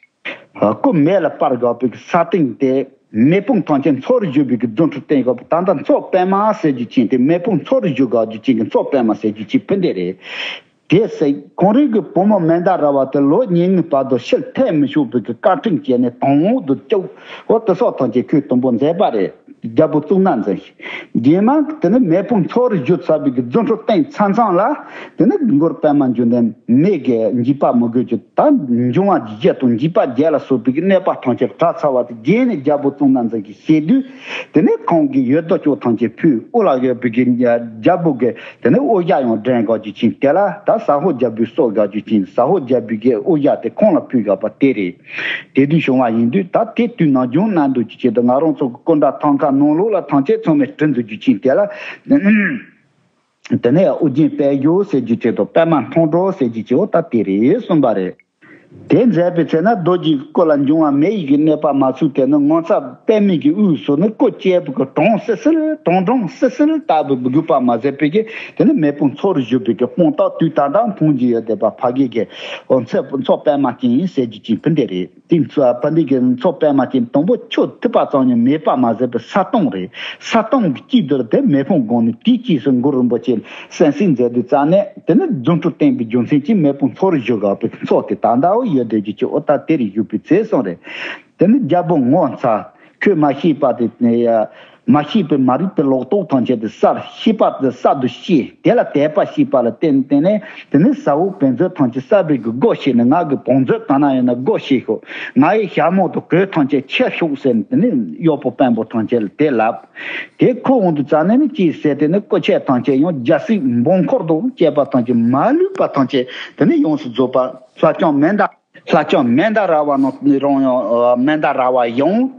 སྐུ་མེ་ལ་སྤར་དགོས་པའི་ས་སྟེང་དེ་མེ་དཔུང་ཐམས་ཅད་མཚོར་བསྒྱུར་བའི་རྫུ་འཕྲུལ་བསྟན་དགོས་པ། ད་ལྟ་མཚོ་པད་མ་ཟེར་རྒྱུ་ཅན་དེ་མེ་དཔུང་མཚོར་བསྒྱུར་དགོས་རྒྱུ་ཅན་གྱི་མཚོ་པད་མ་ཟེར་རྒྱུ་ཅན་ཕུལ་འདི་རེད། དེ་སྲིད་གངས་རི་གི་བུ་མོ་མནྡ་ར་བ་དེ་ལོ་ཉེར་ལྔའི་བར་དུ་ཕྱིར་ཐེག་མི་ཆོག་པའི་གི་བཀའ་དྲིན་བྱས་ནས་དང་པོ་དུ་སྐྱོབ། འོ་དེ་སོགས་ཐམས་ཅད་ཁོས་དང་པོ་མཛད་པ་རེད། རྒྱལ་པོ་གཙུག་ན་འཛིན། རྗེས་མ་དེ་ནི་མེ་དཔུང་མཚོར་བསྒྱུར་ཚར་བའི་གི་རྫུ་འཕྲུལ་བསྟན་ཚར་མཚམས་ལ། དེ་ནི་མགུར་པད་མ་འབྱུང་ལྡན་མེ་གི་འཇིགས་པ་མི་དགོས་ཀྱི་ད་འབྱུང་བ་བརྒྱད་དང་འཇིགས་པ་བརྒྱད་ལ་སོགས་པའི་གི་གནོད་པ་ཐམས་ཅད་དག་ཚར་བ་དེ་རྗེས་ནས་རྒྱལ་པོ་གཙུག་ན་འཛིན་གྱིས་ཤེས་དུས། དེ་ནི་ཁོང་གིས་ཡོན་ཏན་ཅོག་ཐམས་ཅད་ཕུལ། དབུ་ལ་ཡོད་པའི་གི་རྒྱལ་པོ་གི་དེ་ནི་དབུ་ཞྭ་ཡང་བསྒྲེང་དགོས་རྒྱུ་ཅན་དེ་ལ་ད་ཟ་ཧོ་རྒྱལ་པོའི་སྲོག་དགོས་རྒྱུ་ཅན་ཟ་ཧོ་རྒྱལ་པོའི་གི་དབུ་ཞྭ་དེ་ཁོང་ལ་ཕུལ་དགོས་པ་དེ་རེད། དེ་དུས་བྱུང་བ་ཡིན་དུས་ད་དེ་དུས་ནམ་རྒྱུན་ན་འདུག་ཀྱི་ཆེད་དུ་ང་རང་ཚོ་གི་སྐུ་འདྲ་ཐང་ཁ་ནང་ལོགས་ལ་ཐམས་ཅད་ཚང་མས་བྲིས་འདུག་རྒྱུ་ཅན་དེ་ལ། དེ་ནས་ཨོ་རྒྱན་དཔལ་གྱུར་ཟེར་རྒྱུ་ཅན་དང་པད་མ་མཐོང་གྲོལ་ཟེར་རྒྱུ་ཅན་འོ་ད་དེ་རེད་གསུངས་པ་རེད། དེ་མཛད་པའི་ཚེ་ན་རྡོ་རྗེའི་སྐུ་ལ་འབྱུང་བ་མེ་ཡི་གི་གནོད་པ་མ་ཚུགས་ཏེ་ནི་ངོ་མཚར་པད་མའི་གི་དབུས་སུ་ནི་སྐུ་གཅེར་བུ་གི་གྲོང་སི་སིལ་གྲོང་གྲོང་སི་སིལ་ལྟ་བུ་བརྒྱུད་པ་མ་ཟད་པའི་གི་དེ་ནི་མེ་དཔུང་མཚོར་བསྒྱུར་བའི་གི་དཔང་རྟགས་དུས་ད་ལྟ་མཐོང་རྒྱུ་ཡོད་བསྡད་པ་ཕ་གི་གི་འོ་མཚོ་མཚོ་པད་མ་ཅན་ཟེར་རྒྱུ་ཅན་ཕུལ་འདི་རེད། དེ་ཚོ་ཕ་འདི་གི་མཚོ་པད་མ་ཅན་དང་པོ་ཆུ་ཐིགས་པ་ཙམ་ཡང་མེད་པ་མ་ཟད་པའི་ས་སྟོང་རེད། ས་སྟོང་གི་དཀྱིལ་དུ་དེ་མེ་དཔུང་བསྒོམས་ནས་དེའི་དཀྱིལ་སུ་གུ་རུ་རིན་པོ་ཆེ་གསན་གཟིགས་མཛད་དུས་ཙ་ནས་དེ་ནི་རྫུ་འཕྲུལ་བསྟན་པའི་རྒྱུ་མཚན་གྱིས་མེ་དཔུང་མཚོར་བསྒྱུར་དགོས་པའི་མཚོ་དེ་ད་ལྟའང་ཡོད་བསྡད་རྒྱུ་ཅིག་འོ་ད་དེ་རུ་བཞུགས་པའི་ཚེ་གསུངས་རེད། དེ་ནི་རྒྱལ་པོ་ངོ་མཚར། ཁོས་མ་ཤེས་པ་དེ་ནི་ཡ། མ་ཤེས་པའི་མ་རིག་པའི་ལོག་རྟོག་ཐམས་ཅད་དེ་སར་ཤེས་པ་དེ་གསར་དུ་ཤེས། དེ་ལ་དད་པ་སྐྱེས་པ་ལ་བརྟེན་བརྟེན་ནས་དེ་ནི་ཟ་འོག་བོང་རྫི་ཐམས་ཅད་གསར་པའི་གི་སྒོ་ཕྱེ་ནས་ང་གི་བོང་རྫི་གང་ན་ཡོད་ན་སྒོ་ཕྱེ་ཤོག་ང་ཡི་ཞྭ་མོ་དང་གོས་ཐམས་ཅད་ཁྱེར་ཤོག་ཟེར་ནས་དེ་ནི་གཡོག་པོ་དཔོན་པོ་ཐམས་ཅད་ལ་དེ་ལབ། དེ་ཁོ་འོང་དུས་ཙ་ནས་ནི་ཅི་ཟེར་དེ་ནི་སྐུ་ཆས་ཐམས་ཅད་ཡང་རྒྱལ་སྲིད་འབུམ་འཁོར་དང་བཅས་པ་ཐམས་ཅད་མ་ལུས་པ་ཐམས་ཅད་དེ་ནི་ཡོངས་སུ་རྫོགས་པ་ལྷ་ལྕམ་མན་དཱ། ལྷ་ལྕམ་མན་དཱ་ར་བ་ནང་རང་ཡང་མན་དཱ་ར་བ་ཡང་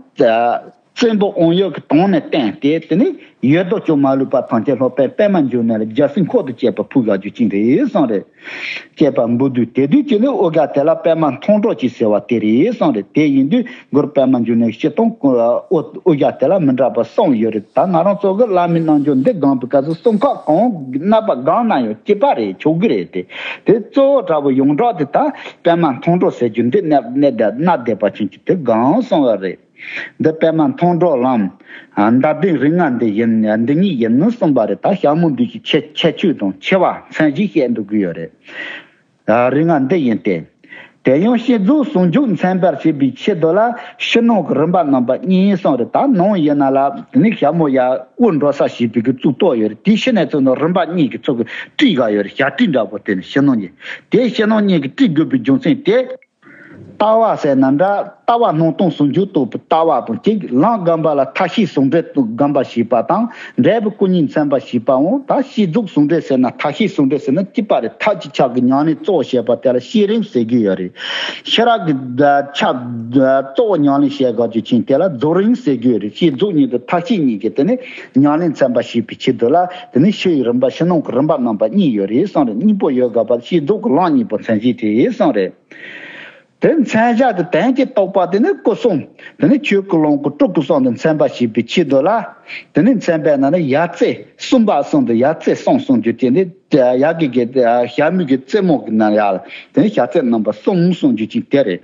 བཙན་པོ་དབང་ཡོད་ཀྱི་དོན་ནས་བསྟན་ཏེ་དེ་ནི་ཡོན་ཏན་ཅོག་མ་ལུས་པ་ཐམས་ཅད་སློབ་དཔོན་པད་མ་འབྱུང་གནས་ལ་རྒྱལ་སྲིད་འཁོར་དུ་བཅས་པ་ཕུལ་དགོས་རྒྱུ་ཅན་རེད་གསུངས་རེད། བཅས་པ་འབུལ་དུས་དེ་དུས་ཀྱི་ནི་དབུ་རྒྱན་དེ་ལ་པད་མ་མཐོང་གྲོལ་ཅིག་ཟེར་བ་དེ་རེད་གསུངས་རེད། དེ་ཡིན་དུས་གུ་རུ་པད་མ་འབྱུང་གནས་སྤྱིར་བཏང་དབུ་རྒྱན་དེ་ལ་མི་འདྲ་བ་གསུམ་ཡོད་རེད། ད་ང་རང་ཚོ་གི་བླ་མའི་རྣལ་འབྱོར་འདི་སྒོམ་པའི་སྐབས་སུ་གསུམ་ཀ་གང་རྣམ་པ་གང་ན་ཡང་གཅིག་པ་རེད་ཆོག་གི་རེད་དེ། དེ་གཙོ་བོ་དྲག་པོ་ཡོངས་གྲགས་དེ་ད། པད་མ་མཐོང་གྲོལ་ཟེར་རྒྱུ་འདི་གནད་གནད་གནད་བསྡད་པ་ཅན་གྱི་དེ་གང་གསུངས་པ་རེད། འདི་པད་མ་མཐོང་གྲོལ་ལམ། འདར་ལྡན་རིགས་ལྔ་འདི་ཡིན་འདི་ཉིད་ཡིན་གསུངས་པ་རེད། ད་ཞྭ་མོ་འདི་ཞིག་ཁྱད་ཁྱད་ཆོས་དང་ཆེ་བ་མཚན་གཞི་བཤད་འདུག་གི་ཡོད་རེད། རིགས་ལྔ་འདི་ཡིན་ཏེ། དེ་ཡང་བསྐྱེད་རྫོགས་ཟུང་འཇུག་མཚོན་པར་བྱེད་པའི་ཆེད་དུ་ལ་ཕྱི་ནང་གི་རིམ་པ་རྣམ་པ་གཉིས་གསུངས་རེད། ད་ནང་ཡིན་ན་ལ་དེ་ནི་ཞྭ་མོ་ཡ་དབུ་འགྲོ་ས་བྱེད་པའི་གི་གཙུག་ཏོར་ཡོད་རེད། དེའི་ཕྱི་ནས་ཚུར་ནང་རིམ་པ་གཉིས་ཀྱི་ཚུགས་ཀྱི་དཀྲིས་ག་ཡོད་རེད། ཞྭ་དཀྲིས་འདྲ་པོ་དེ་ནི་ཕྱི་ནང་གཉིས། དེ་ཕྱི་ནང་གཉིས་ཀྱི་དཀྲིས་དགོས་པའི་རྒྱུ་མཚན་དེ། ལྟ་བ་ཟེར་ན་འདྲ། ལྟ་བ་སྣང་སྟོང་ཟུང་འཇུག་རྟོགས་པའི་ལྟ་བ་དང་གཅིག་ལམ་སྒོམ་པ་ལ་མཐའ་བཞི་ཟུང་འབྲེལ་སྒོམ་པ་ཞེས་པ་དང་འབྲས་བུ་སྐུ་གཉིས་མཚོན་པ་ཞེས་པའོ། ད་བསྐྱེད་རྫོགས་ཟུང་འབྲེལ་ཟེར་ན་མཐའ་བཞི་ཟུང་འབྲེལ་ཟེར་ན་གཅིག་པ་རེད། མཐའ་གཅིག་ཆགས་ཀྱི་ཉམས་ལེན་གཙོ་བོ་བྱས་པ་དེ་ལ་བསྐྱེད་རིམ་ཟེར་གྱི་ཡོད་རེད། ཤེས་རབ་ཀྱི་ཆགས་གཙོ་བོ་ཉམས་ལེན་བྱེད་དགོས་རྒྱུ་ཅན་དེ་ལ་རྫོགས་རིམ་ཟེར་གྱི་ཡོད་རེད། བསྐྱེད་རྫོགས་གཉིས་དང་མཐའ་བཞི་གཉིས་ཀྱི་དེ་ནི་ཉམས་ལེན་མཚོན་པ་ཞེས་པའི་ཆེད་དུ་ལ་དེ་ནི་ཕྱི་ཡི་རིམ་པ་ཕྱི་ནང་གི་རིམ་པ་རྣམ་པ་གཉིས་ཡོད་རེད་གསུངས་རེད། གཉིས་པོ་ཡོད་དགོས་པ་བསྐྱེད་རྫོགས་ཀྱི་ལམ་གཉིས་པོ་མཚོན་བྱེད་དེ་ཡིན་གསུངས་རེད། དེ་མཚོན་བྱ་དེ་དོན་གྱི་རྟོགས་པ་དེ་ནི་སྐུ་གསུམ། དེ་ནི་ཆོས་ཀྱི་ལོངས་སྐུ་སྤྲུལ་སྐུ་གསུམ་དུ་མཚོན་པ་ཞེས་པའི་ཆེད་དུ་ལ། དེ་ནི་མཚོན་པའི་ནང་ནས་ཡབ་རྫས་གསུམ་པ་གསུམ་དུ་ཡབ་རྫས་གསུམ་གསུངས་རྒྱུ་དེ་ནི་ཡབ་ཀྱི་གི་ཞྭ་མོ་གི་རྩེ་མོ་གི་ནང་ཡ་དེ་ནི་ཞྭ་རྩེ་རྣམ་པ་གསུམ་གསུངས་རྒྱུ་ཅིག་དེ་རེད།